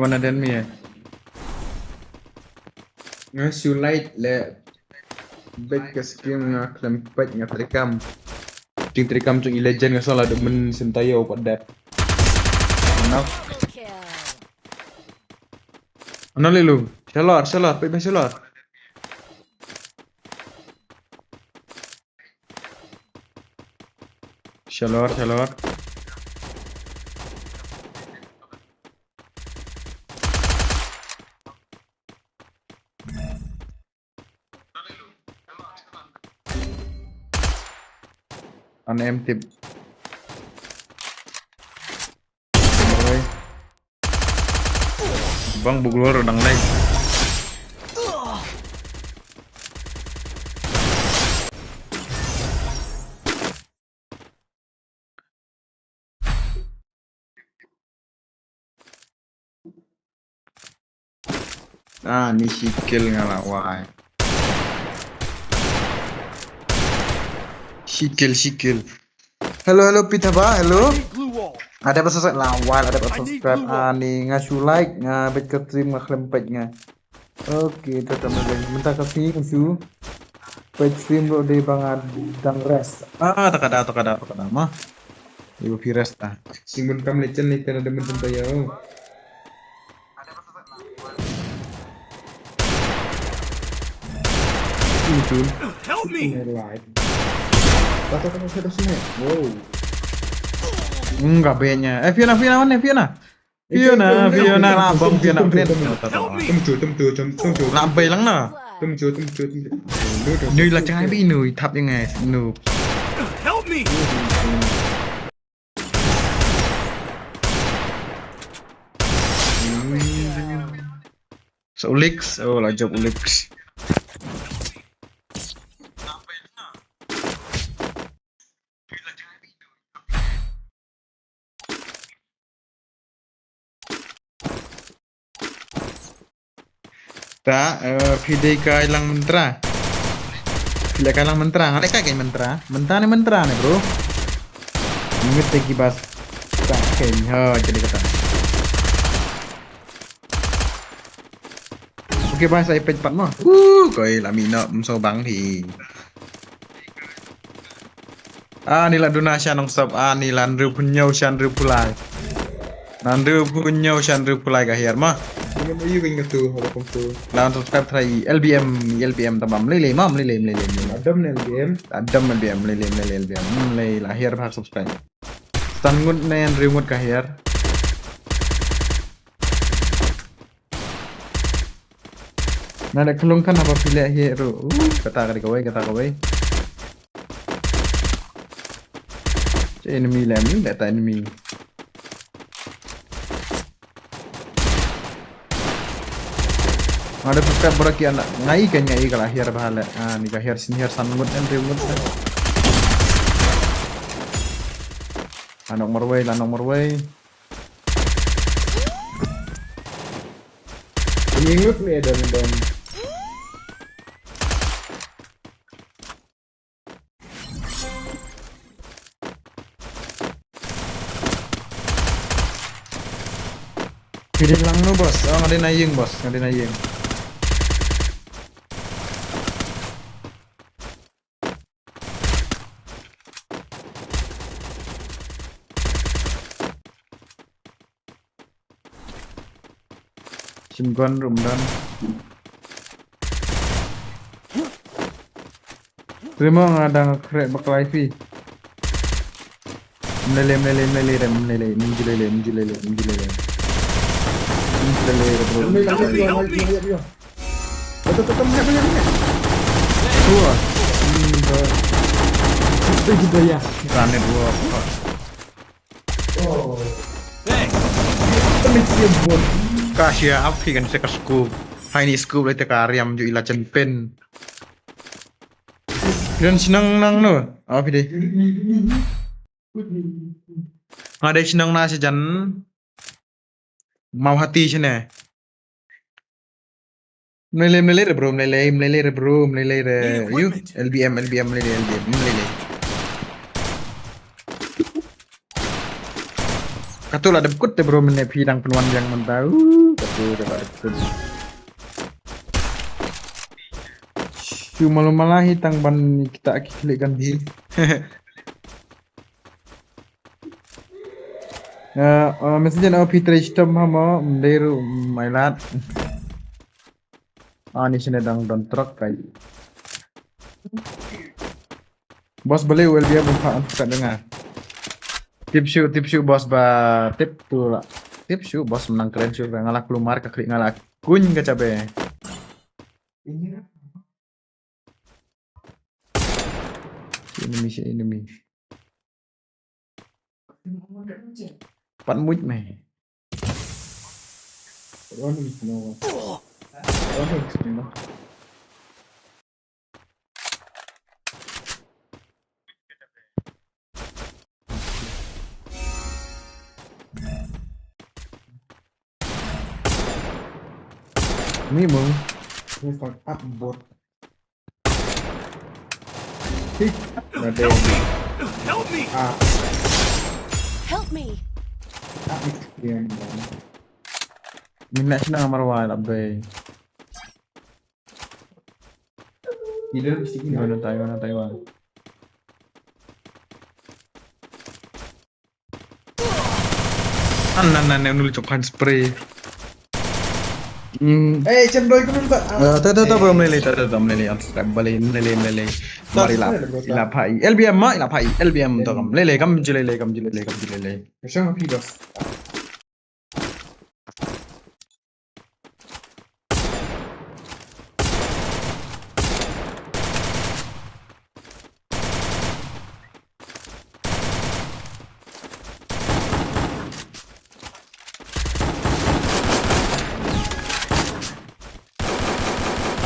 Wana den mi eh. Nga shu like le. Bek ka skim nga khlem pek nga trikam. Ting trikam chung i legend nga sola duk men sentayo pat dep. Ano? Ano lilu? Shalor, shalor, pek ben shalor. Shalor, shalor. An em tip. Bang buglor dang nai. Ah, ni shi kill nga la wai. Shi kill, shi kill. Hello, hello, Pithaba, hello. Ada ba subscribe la wai, ada ba subscribe. Ah, ni nga shu like, nga bet ka stream nga khlem pek nga. Okay, tata mele. Mynta ka sngi nga shu peit stream ruh dei ba nga dang rest. Ah, ta ka da, ta ka da, ta ka da ma. Ibu phi rest ta. Sing bun kam lecen ni tena demen tenta ya. Ini tu. Help me. Ini live. Tata tata tata sini. Wow. Enggak banyak. Eh, Fiona, Fiona, mana Fiona? Fiona, Fiona, labang Fiona, Fiona. Tem tu, tem tu, tem tu. Labai lang na. Tem tu, tem tu, tem tu. Nui la chang bi nui thap yang eh, nui. Help me. So Ulix, oh la job Ulix. Ta, eh, phi dei kai lang mentra. Phi dei kai lang mentra. Nga dei kai kai mentra. Mentra ne mentra ne, bro. Ingat lagi bas. Ta kai ha jadi kata. Okay, bas, ai peit pat mo. Uh, koi la mi no, mso bang hi. Ah, ni la duna sha nong sop, ah, ni la hynriewphew hynñiew sha hynriewphew lai. Hynriewphew hynñiew sha hynriewphew lai ka hiar ma. Ini ma yu king tu, welcome to. La subscribe try L B M, L B M tabam lei lei ma, lei lei, lei lei. Adam ne L B M. Adam L B M, lei lei, lei lei L B M. Hmm, lei la hiar bha subscribe. San ngut ne hynriew ngut ka hiar. Na da klung kan apa pilih ye ru. Uh, kata kata kawai, kata kawai. Che enemy lem ni, data enemy. Ada subscribe bora ki anak ngai kan ngai ka la hiar bha le. Ah, ni ka hiar senior san ngut kan hynriew ngut kan. Anok marwei, la anok marwei. Ini ngut ni don don. Pidin lang no boss. Oh, nga dei na ïing boss, nga dei na ïing. Gun room done. Terima nga dang crack bak live. Mlele, mlele, mlele, re, mlele, mjlele, mjlele, mjlele. Mjlele, re, bro. Help me, help me, help me. Betul, betul, betul, betul, betul. Tua. Hmm, bro. Itu juga ya. Rane dua. Thanks. Ka shia ap phi kan se ka scoop. Hai ni scoop le te ka riam ju ila chen pen. Ren sinang nang no. Apa phi dei? Nga dei sinang na se jan. Mau hati sene. Mlele, mlele re bro, mlele, mlele re bro, mlele re. Need you equipment. L B M, L B M, mlele, L B M, mlele. Katu la dep kut te bro, mene phi dang pynwan biang mynta. Uh, katu la dep kut. Shu malu malahi tang ban kita ki klik kan di. Eh, eh, messenger O P three stom ha mo, mdei ru, mm, mailat. Ah, ni sene dang don truck kai. Boss beli U L B bumpa antuk kat dengar. Tip shu, tip shu boss ba, tip tu la. Tip shu boss menang keren shu, nga la klumar ka klik nga la kuny ka cabe. Shi enemy, shi enemy. Pat muid me. Mi mung. Ni fuck up bot. Hik. Help me! Help me! Ah. Help me! Ah, it's clear, man. Min nak sina marwa la bay. Ila mesti kena. Mana Taiwan, Taiwan. An nan nan ne nul chok han spray. Hmm. Eh, chem doi kunun ba. Eh, ta ta ta bro mlele, ta ta ta mlele, an strap bale mlele mlele. Mar ila, ila phai. L B M ma ila phai. L B M to kam. Lele kam jilele kam jilele kam jilele. Kasang api bas.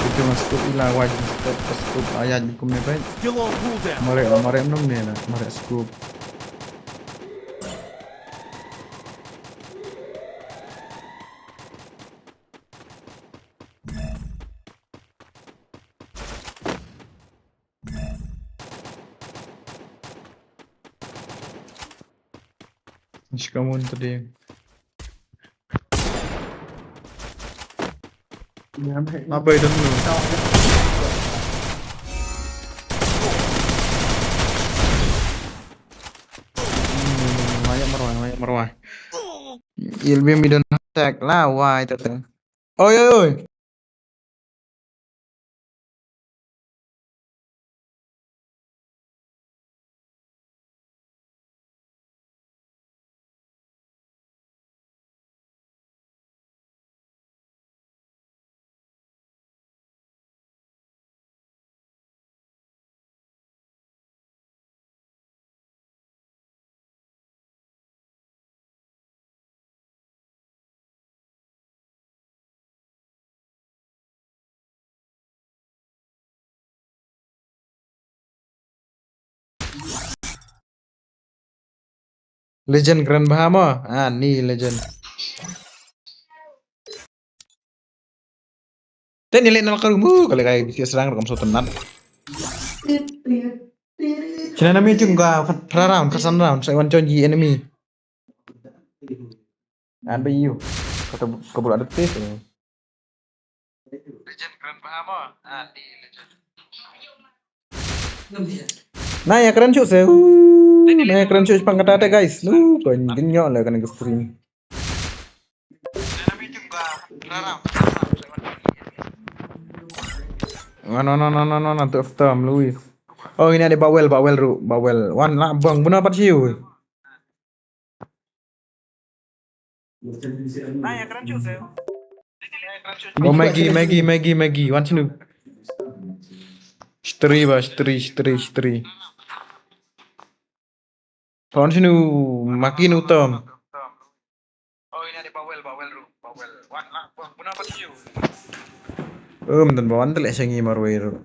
Itu mas scoop ila waj scoop scoop ayat kum ne bai. Mare mare nong ne na mare scoop. Shikamun today. Apa itu dulu? Hmm, banyak marwah, banyak marwah. Ilbi midon attack lah, wah itu tuh. Oi, oi, oi. Legend kren bha mo. Ah, ni legend. Te ni le nal karu mu kale kai bisi serang rekam sotenat. China enemy jung ka phra round, phra san round, sai wan chon ji enemy. An ba yu. Kata kabul ada tes ni. Legend kren bha mo. Ah, ni legend. Na ya kren shu se. Uh, na ya kren shu pang kata te guys. Lu kon dinyo le kan ke stream. Wan, wan, wan, wan, wan, wan, tu after Luis. Oh, ini ada Bawel, Bawel ruh, Bawel. Wan lah bang, buna pat siu. Oh, Maggie, Maggie, Maggie, Maggie. Wan sini. Shtri ba, shtri, shtri, shtri. Wan sini, Maggie nu Tom. Um, dan bawan telah sangi marwei ruh.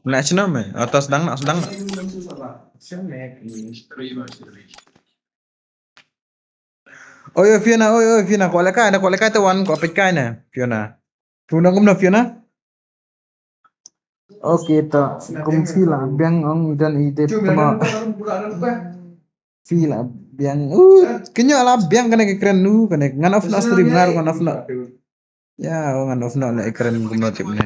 Nak sini me? Atas dang nak, sedang nak. Oi, oi, Fiona, oi, oi, Fiona, ko lehkai na, ko lehkai te wan, ko peit kai na, Fiona. Fiona, kumno, Fiona? Okay, ta, kum phi la biang ong i don i dep tama. Phi la biang, uh, kynnoh la biang kane ka kren nu, kane ngan off na stream, ngar ngan off na. Ya, oh, ngan off na le kren kumno tip ne.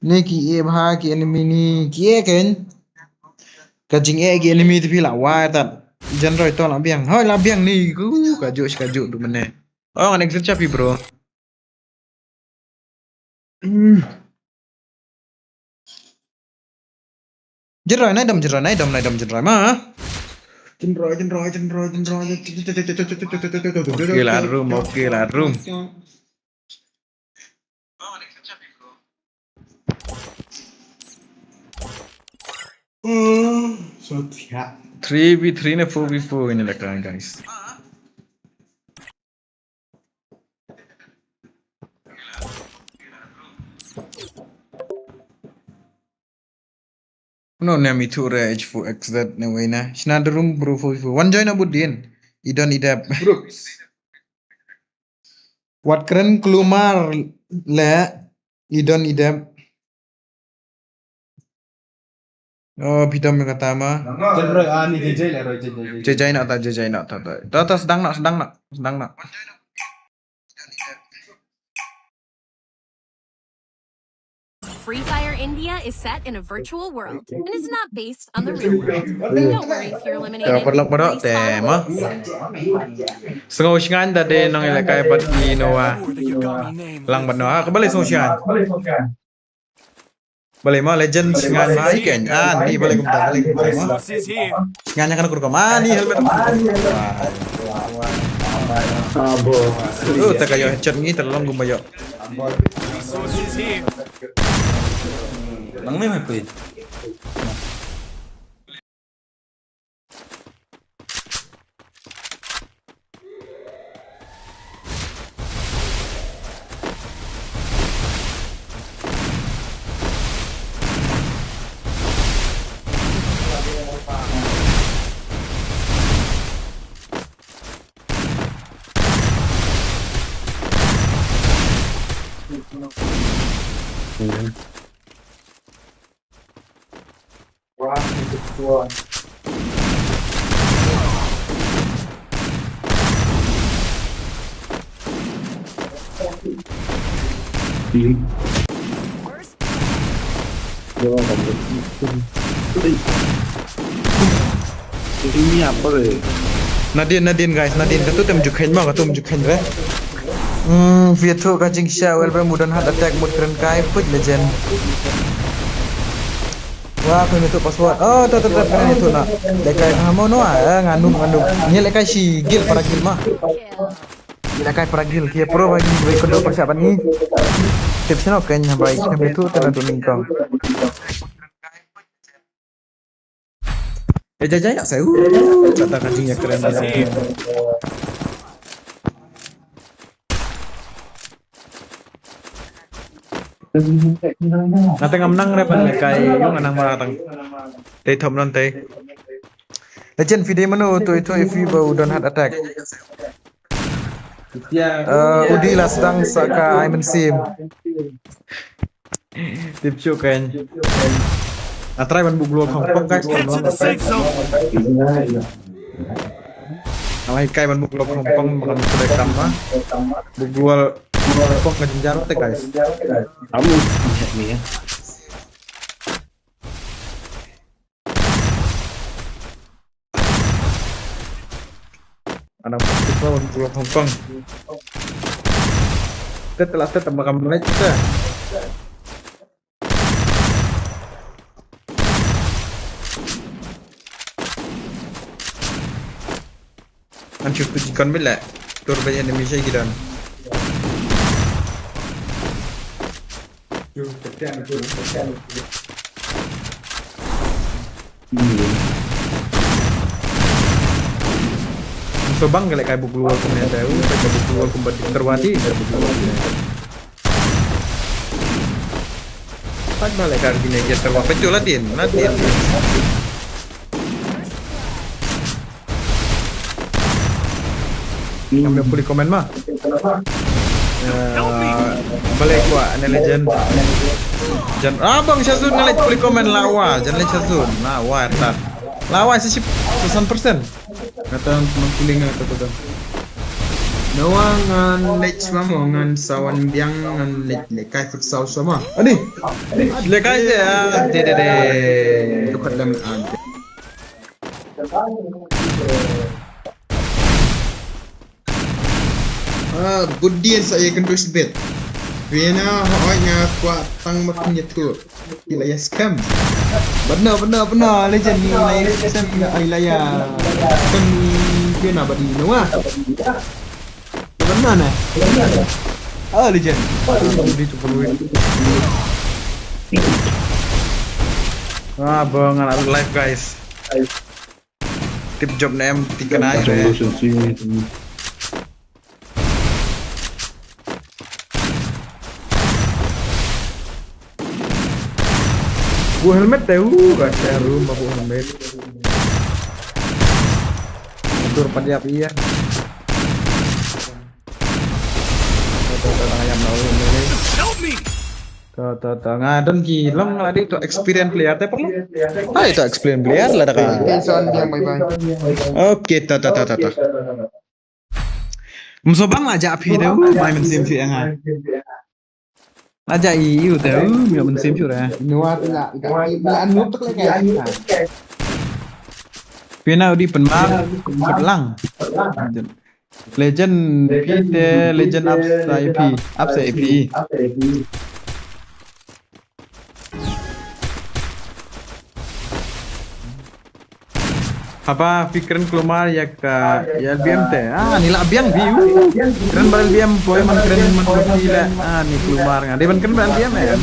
Ne ki e bha ki enemy ni, ki e ken. Ka jing e ki enemy te phi la wai tat. Jan roi to la biang. Hoi la biang ni, ku ka ju, ka ju du mene. Oh, ngan exit cha phi, bro. Hmm. Jinroi, nai dom, jinroi, nai dom, nai dom, jinroi ma. Jinroi, jinroi, jinroi, jinroi. Okay, la room, okay, la room. Hmm, so, yeah. Three v three ne four v four ini lah kan, guys. No, ne mi tu re H four X Z ne wei na. Shna the room, bro, four v four. Wan join abu din. I don i dep. Brooks. Wat kren klumar le. I don i dep. Oh, phi dom kata ma. Jen roi, ah, ni jai jai le roi, jai jai, jai. Jai jai na ta, jai jai na ta, ta. Ta, ta, sedang na, sedang na, sedang na. Free Fire India is set in a virtual world and is not based on the real world. Don't worry if you're eliminated. Ya, paralok baroh te ma. Sngew shngain da de nong ïalehkai bad i Noah. Lang bad Noah. Ah, ka balei sngew shngain? Balei ma legend shngain ma i ken. Ah, ni balei kumta, balei kumta ma. Shngain ïa kane ka rukom. Ah, ni helmet. Ah, bo. Tu te ka ïoh headshot ngi te long kumba ïoh. Nang ni mai pui. Nadin, Nadin, guys, Nadin, katu tem ju khein ma, katu tem ju khein re. Hmm, phi ïathuh ka jingshisha, well, ba mut don heart attack, mut kren kai, put legend. Wa, phi ïathuh password. Oh, to, to, to, phi ïathuh na. Lehkai ha mo no, ah, nga noob, nga noob. Ngi lehkai shi guild, para guild ma. Ngi lehkai para guild, ki pro ba ngi wei kondo para sha ban ngi. Tip sino ken ba ngi ïathuh te na tu ningkong. Eh, jai, jai, nak saya. Uh, kata ka jingïakren. Nga teng ngam nang re ban lehkai, ïa nga nang marang tang. Tei thom non tei. Legend, phi dei mano, to ito if you ba u don heart attack. Eh, u dei la sdang sa ka ai mynsiem. Tip shuh kein. Nga try ban buh gloo khongpong, guys. Nga la hikai ban buh gloo khongpong, ba kan select tam ma. Buh gloo khongpong ka jynjar te, guys. Amu ni ya. Ana ba ti ko wan bulu Hong Kong. Te te la te te makam naik te. Ngan shu tu jikon bit leh. Tur ba enemy shai ki don. So bang ka leh kai buk luar kumne te u, kai buk luar kumba di terwati, kai buk luar kumne. Pat ba leh kai bine dia terwa petu la din, la din. Kami puli komen ma. Eh, balik wa ne legend. Jan ah bang Shazun ne leh puli komen la wa, jan leh Shazun. La wa tat. La wa sisip sesan persen. Kata nang feeling kata kata. Nawa ngan leh sama mo ngan sawan biang ngan leh leh kai futsal sama. Ani. Leh kai je ah. De de de. Tukat lem an. Ah, budien sa ye kyntu sbet. Pina hoi nga kwah tang mak nyethu. Ila ya scam. Bad no, bad no, bad no, legend ni ila ya scam, ila ya scam ni pina bad ni no ah. Bad no ne. Ah, legend. Ah, bad ni tu perlu. Ah, bang anak live guys. Tip job na em ti kena. Bu helmet te u ka share room ba bu helmet. Tur padiap iya. Tur tur tur ayam na u ni. Help me! Ta ta ta nga don ki long la di to experience player te perlu. Hai to experience player la da ka. Son biang bye bye. Okay ta ta ta ta ta. Mso bang la ja phi de u mai men sim phi nga. La ja i u te u mai men sim phi re. Nuat la la nuat tak le ka. Pina u di pen mar pen lang. Legend phi te legend up sa phi up sa phi. Haba phi kren kulmar ïa ka ïa L B M te. Ah ni la biang phi. Kren ba L B M poi man kren man phi la. Ah ni kulmar nga. Dei ban kren ba L B M eh.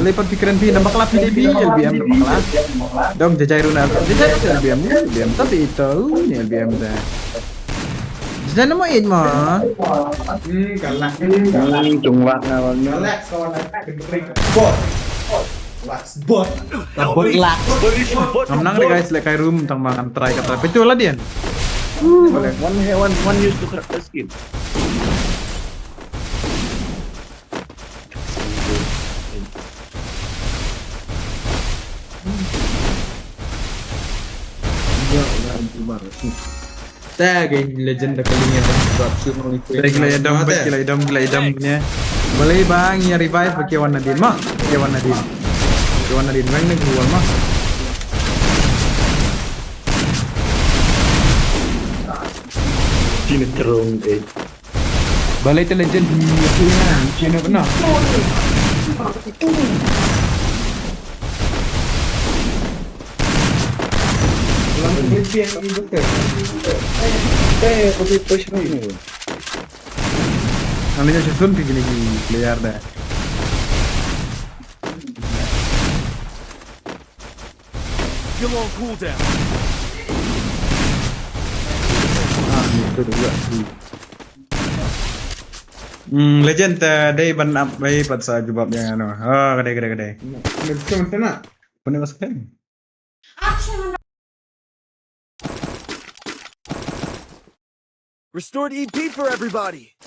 Lepas phi kren phi nampak la phi dei phi L B M nampak la. Dong jajai runa jajai L B M L B M tapi itu ni L B M te. Jajai nama it ma. Hmm, galak. Hmm, galak. Hmm, galak kawan. Galak kawan. Bot. Last bot. Bot lak. Ngam nang deh guys, leh kai room tang ba ngan try ka try. Petu lah dia. One one one use to correct the skin. Te ka legend da ka linya da ka shu ngi. Te ki la ïa dom, ki la ïa dom, ki la ïa dom ne. Balei ba ngi ïa revive ba ki wan nadien ma. Ki wan nadien. Ki wan nadien weng ne ki wan ma. Kine terung eh. Balei te legend hi tu na, kine na. Ani nya session ti kini ki player da. Kill on cooldown. Ah, ni tu juga. Hmm, legend te dei ban ap bai pat sa jubab yang ano. Oh, kadai kadai kadai. Ni tu sana. Pune mas kan. Restored E P for everybody.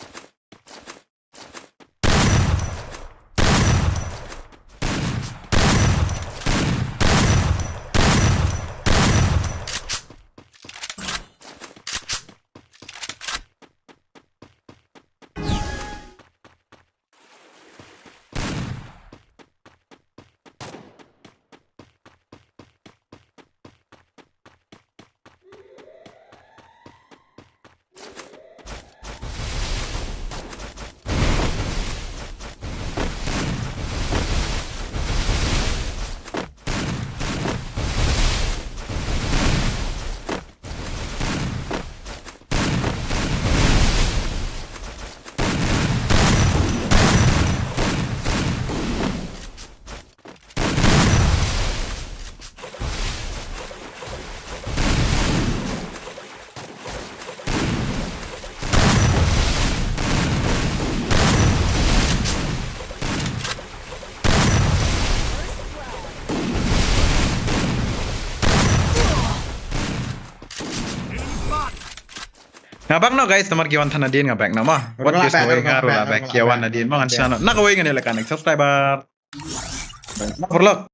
Nga back noh guys, namar ki wan than nadien nga back noh mo. What is the way nga ruh lah back, ki wan nadien mo, ngan sha noh. Na kawei ngan ïaleh kane subscriber. Paralok.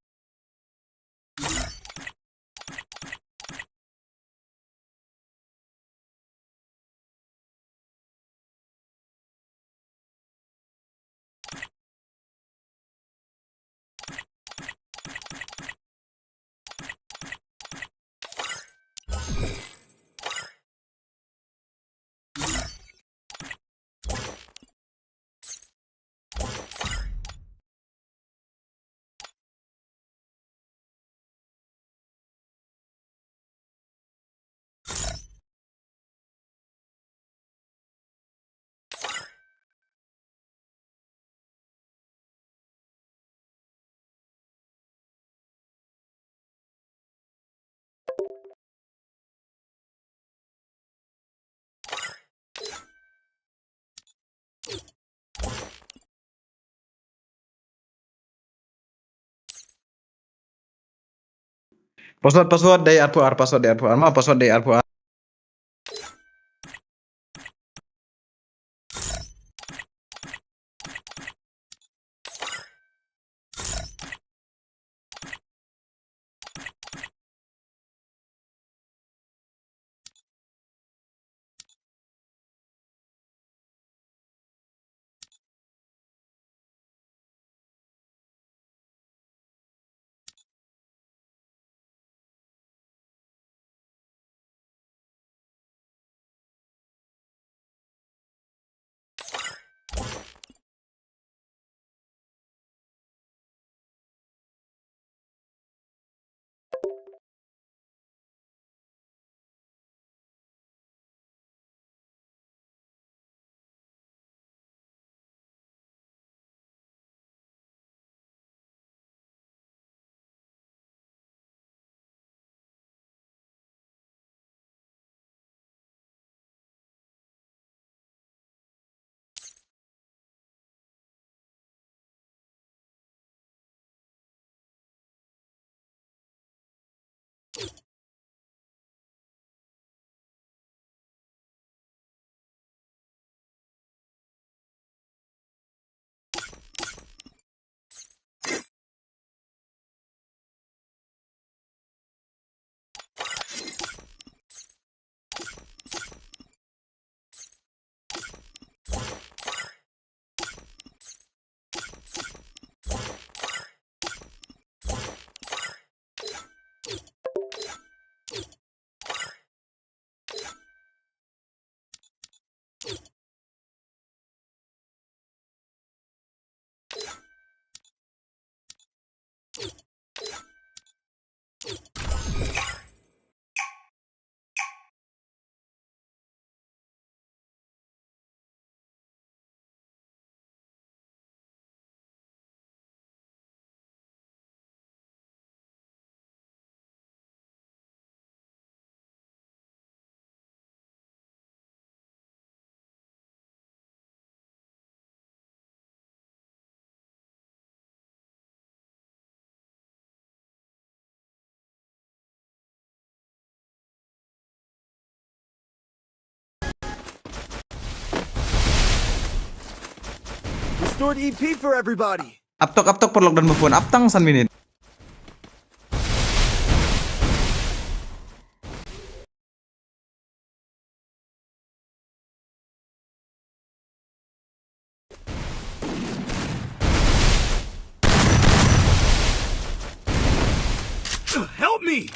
Password, password dei arphew ar, password dei arphew ar, ma password dei arphew ar. Restored E P for everybody. Ap tok, ap tok, paralok, don ba phone. Ap tang san minit. Help me!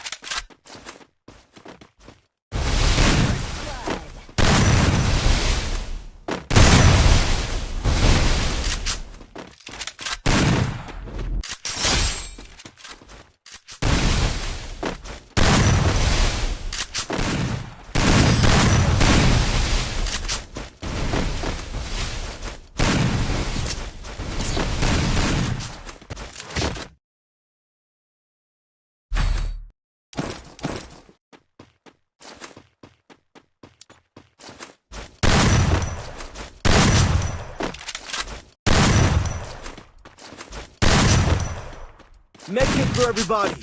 Medkit for everybody.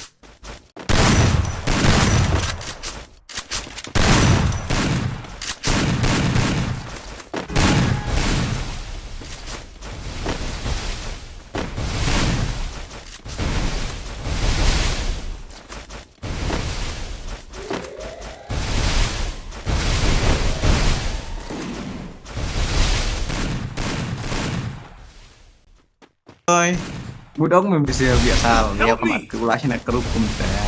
Oi. Budok me bisi biasa ya kamat ke ulah sini kerup kum saya.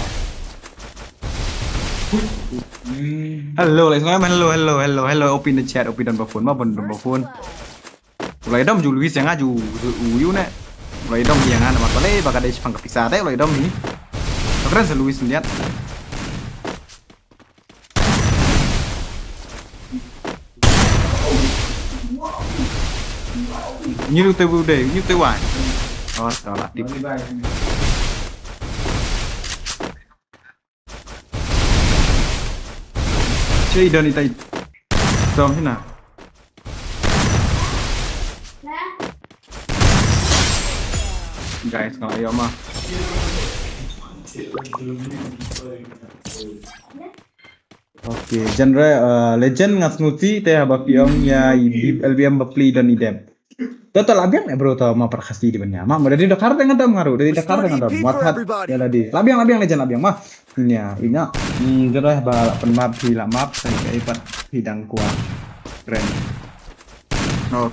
Hello, let's go. Hello, hello, hello, hello. Open the chat, open the phone, ma pun the phone. Ulai dom ju Luis yang aju u yu ne. Ulai dom yang ana mat bale baka dei sepang ke pisa dei ulai dom ni. Keren se Luis lihat. Nyu te bu dei, nyu te wai. Oh, salah tip. Che i don i tai. Dom hina. Guys, ngam ayo ma. Okay, genre uh, legend ngat snuti te haba piong ya i L B M bapli don i dem. To to labiang eh bro to ma perkasi di banya. Ma ma dadi dakar dengan dam ngaru, dadi dakar dengan dam. Mat hat ya dadi. Labiang labiang legend labiang ma. Nya ina. Hmm, jero ba la pen map hi la map sai kai pat hi dang kuat. Keren. Oh.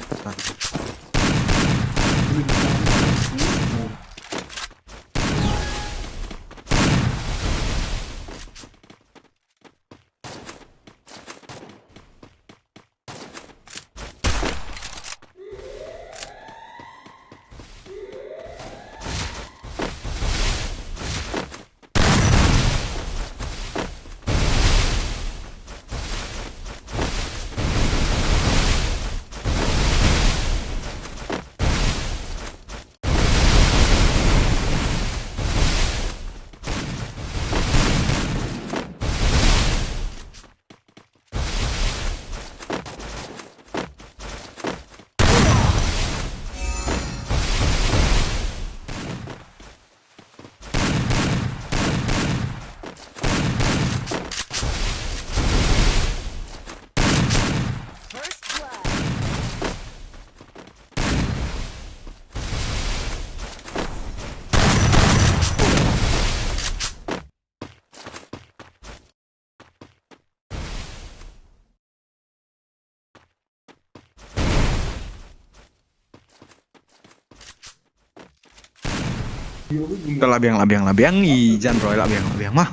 Ka labiang labiang labiang i jan roi labiang labiang ma.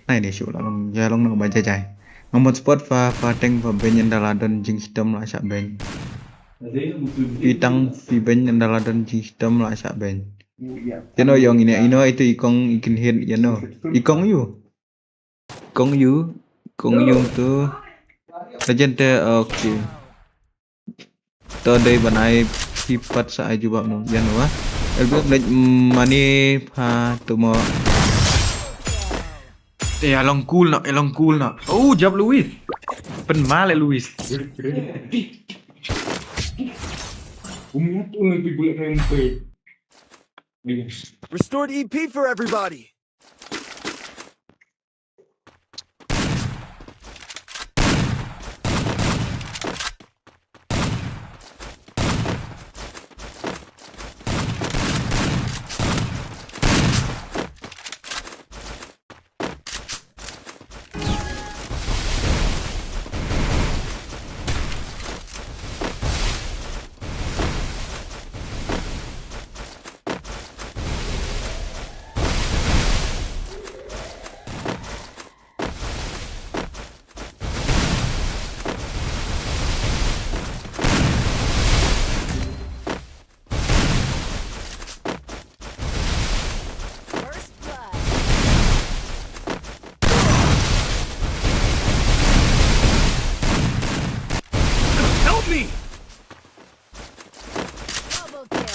Nai ne shu la long ja long nang ba jai jai. Ngamon spot fa fa teng fa ben ynda la don jingshitom la sha ben. Itang fi ben ynda la don jingshitom la sha ben. Yano yong ine ino itu ikong ikin hit yano. Ikong yu. Kong yu, kong yu tu. Legend te, okay. To dei ban ai phi pat sa ai jubab nu. Yan wa. Elbe lek mani pha tu mo. Eh, along cool na, along cool na. Oh, jab Luis. Pen mal eh, Luis. Restored E P for everybody. Help me! Double kill.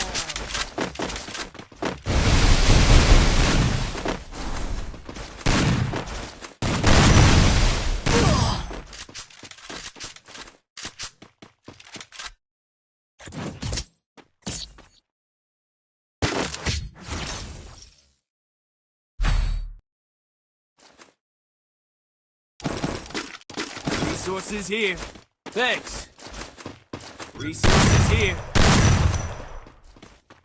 Resources here. Thanks. Resources here.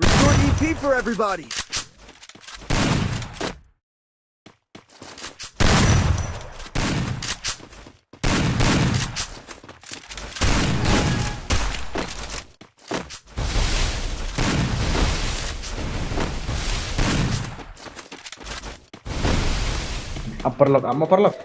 Restore E P for everybody. Upper lock, upper lock.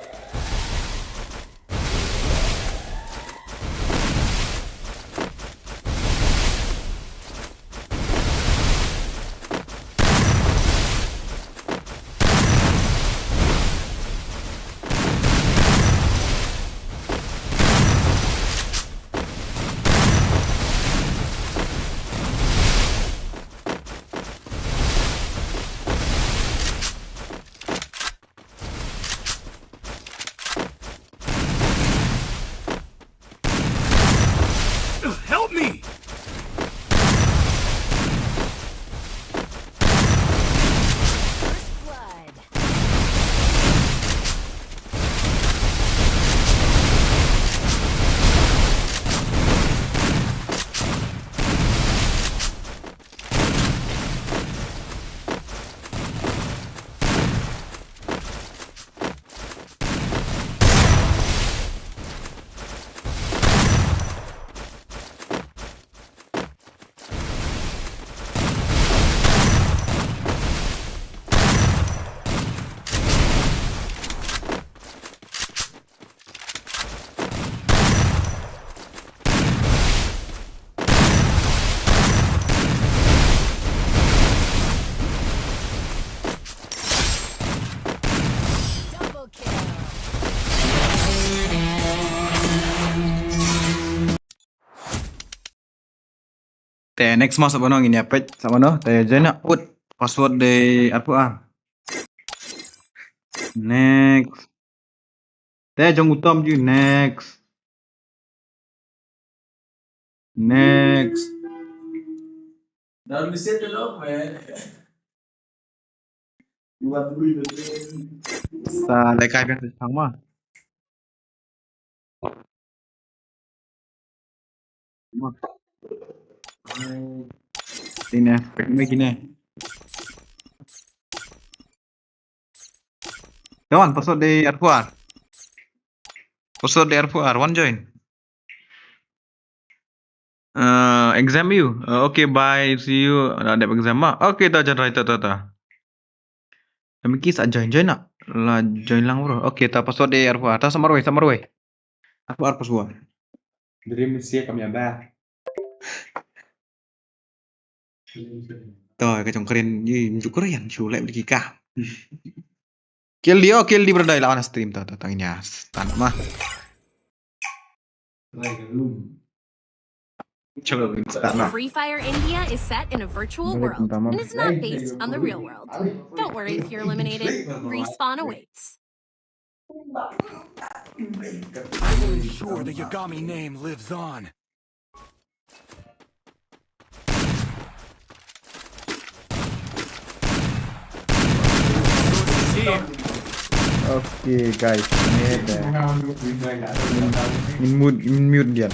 Help me! First blood. Double kill. Te next ma sah mano ngin ïa peit, sah mano, te join na ut password de arphew ar. Next. Te jong utom ju next. Next. Sa leh kai biang sa chang ma. Sini, pek ni kini. Kawan, password de arphew ar. Password de arphew ar, wan join. Uh, exam you. Uh, okay, bye. See you. Ada exam ma. Okay, ta jan rai ta ta ta. Kami ki sa join join na. La join lang bro. Okay, ta password de arphew ar. Ta sa marwei, sa marwei. Arphew ar password. Dari Malaysia kami ada. To ka jong kren ni ju kren shu leh beli ka. Kill dia, kill di berdai lawan stream to to tang nya stan ma. Chalo stan ma. Free Fire India is set in a virtual world and it's not based on the real world. Don't worry if you're eliminated. Respawn awaits. I will ensure the Yagami name lives on. Okay guys, ini ada. In mute, in mute dia.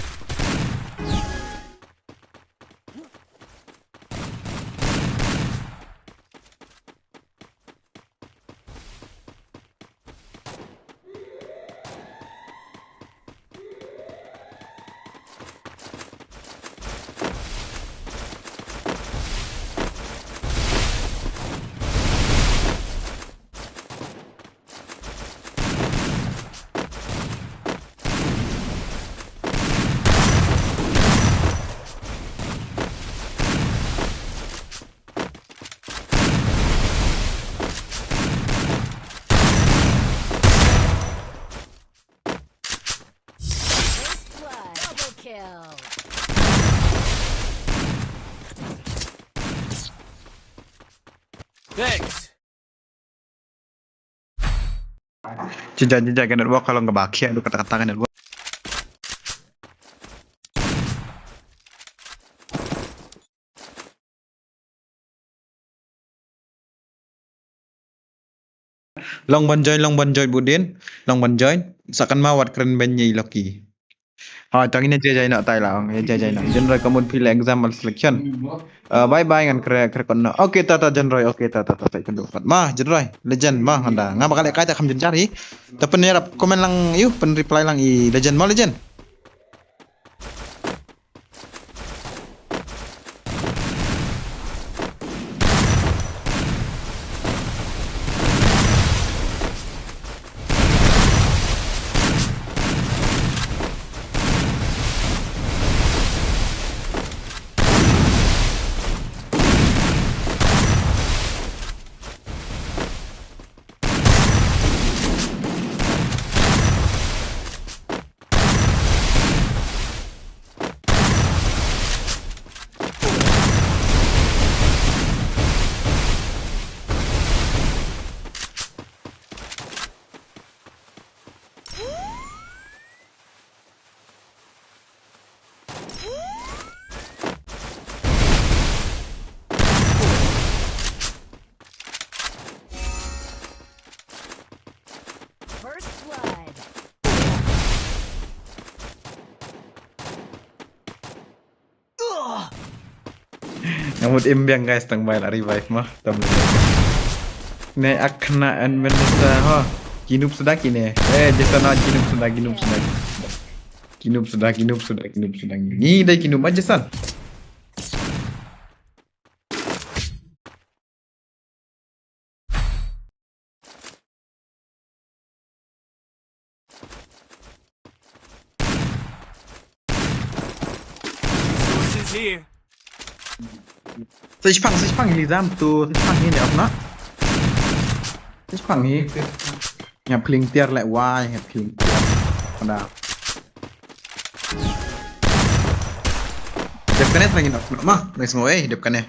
First blood. Double kill. Thanks. Jijai jijai ka network ka long kaba khia du kata kata ka network. Long ban join, long ban join budin, long ban join. Sa kan ma wat kren ban nyei loki. Ha, tang ina jai jai na tai la, ong jai jai na. General kamun phi le exam al selection. Uh, bye bye ngan kre kre kon na. Okay ta ta General, okay ta ta ta ta kan du pat. Ma General, legend ma nganda. Nga bakal kai ta kham jin jari. Ta pen yarap comment lang yu, pen reply lang i legend ma legend. Nga mut im biang guys, tang bai la revive ma. Tam. Ne ak khynnah and Vanessa ha. Ki noob suda kine. Eh, Jason ha, ki noob suda, ki noob suda. Ki noob suda, ki noob suda, ki noob suda. Ngi dei ki noob ma Jason. Resources here. Sa shipang, sa shipang hi li dam tu, sa shipang hi ne apna. Sa shipang hi. Nga pling tiar leh wai, nga pling tiar. Pada. Dep kane sa ngi nok ma, ngi sngewbha eh, dep kane.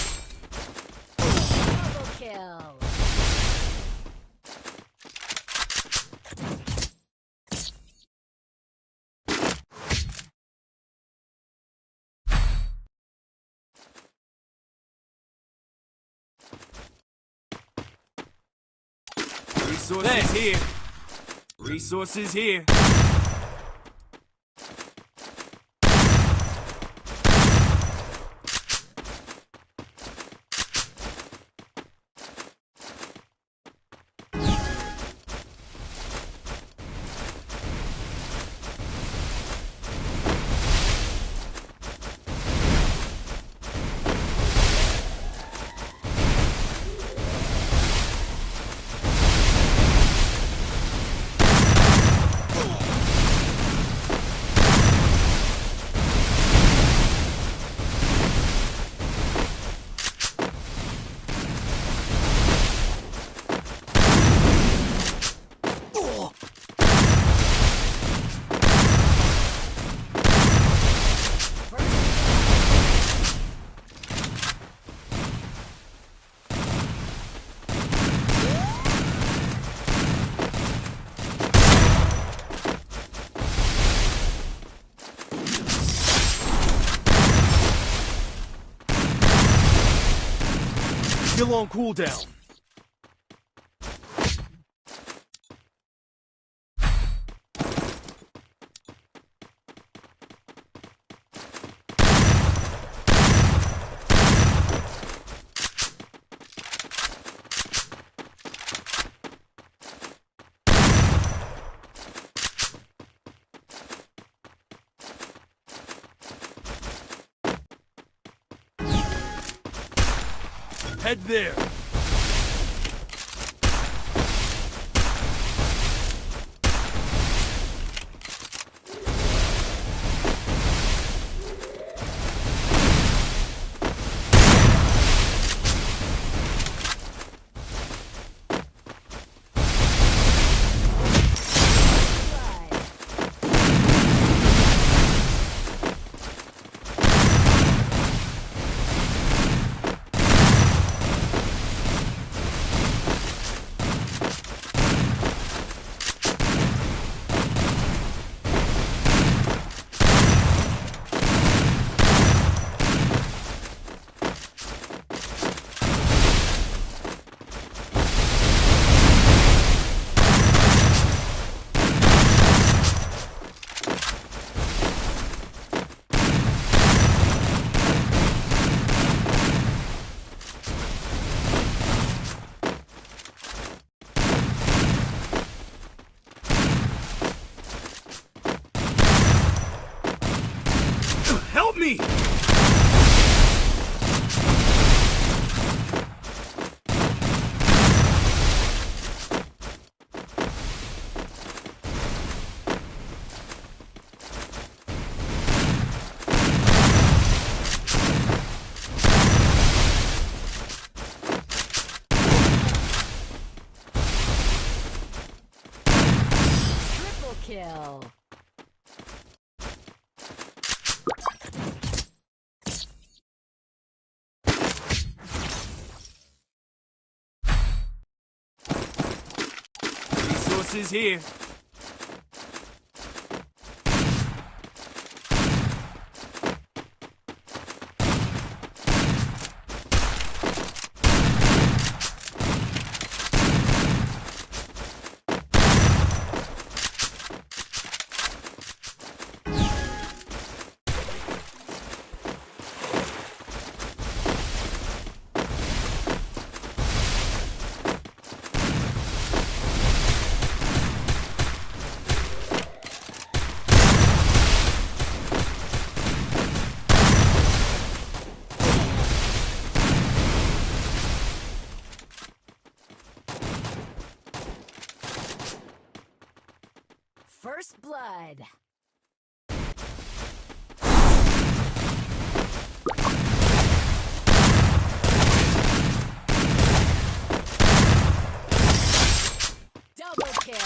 Double kill. Resources here. Resources here. Still on cooldown. Head there. is here. First blood. Double kill.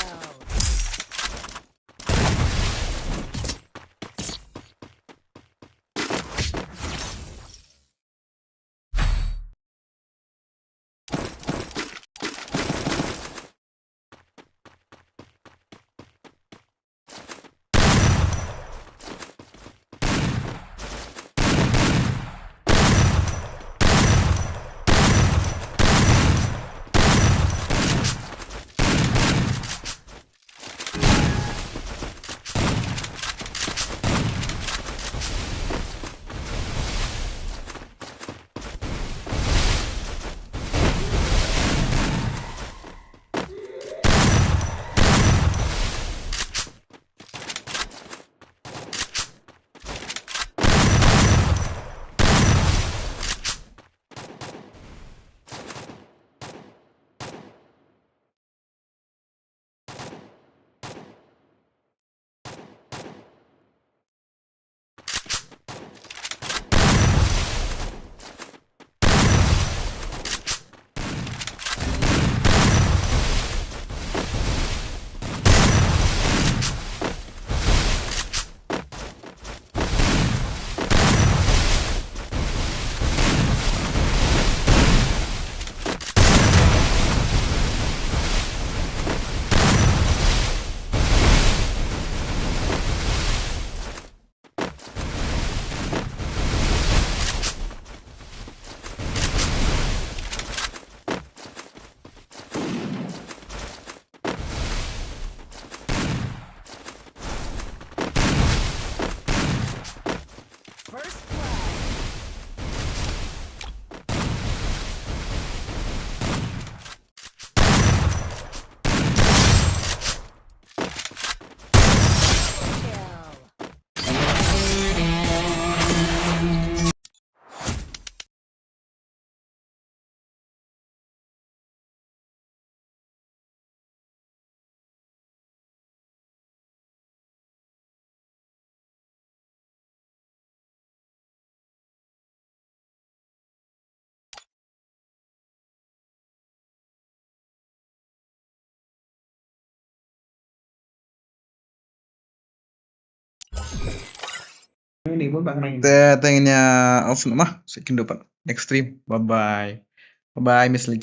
First blood. Kill. Te teng nya off nama. Second dapat next stream. Bye bye. Bye bye, Miss Lee.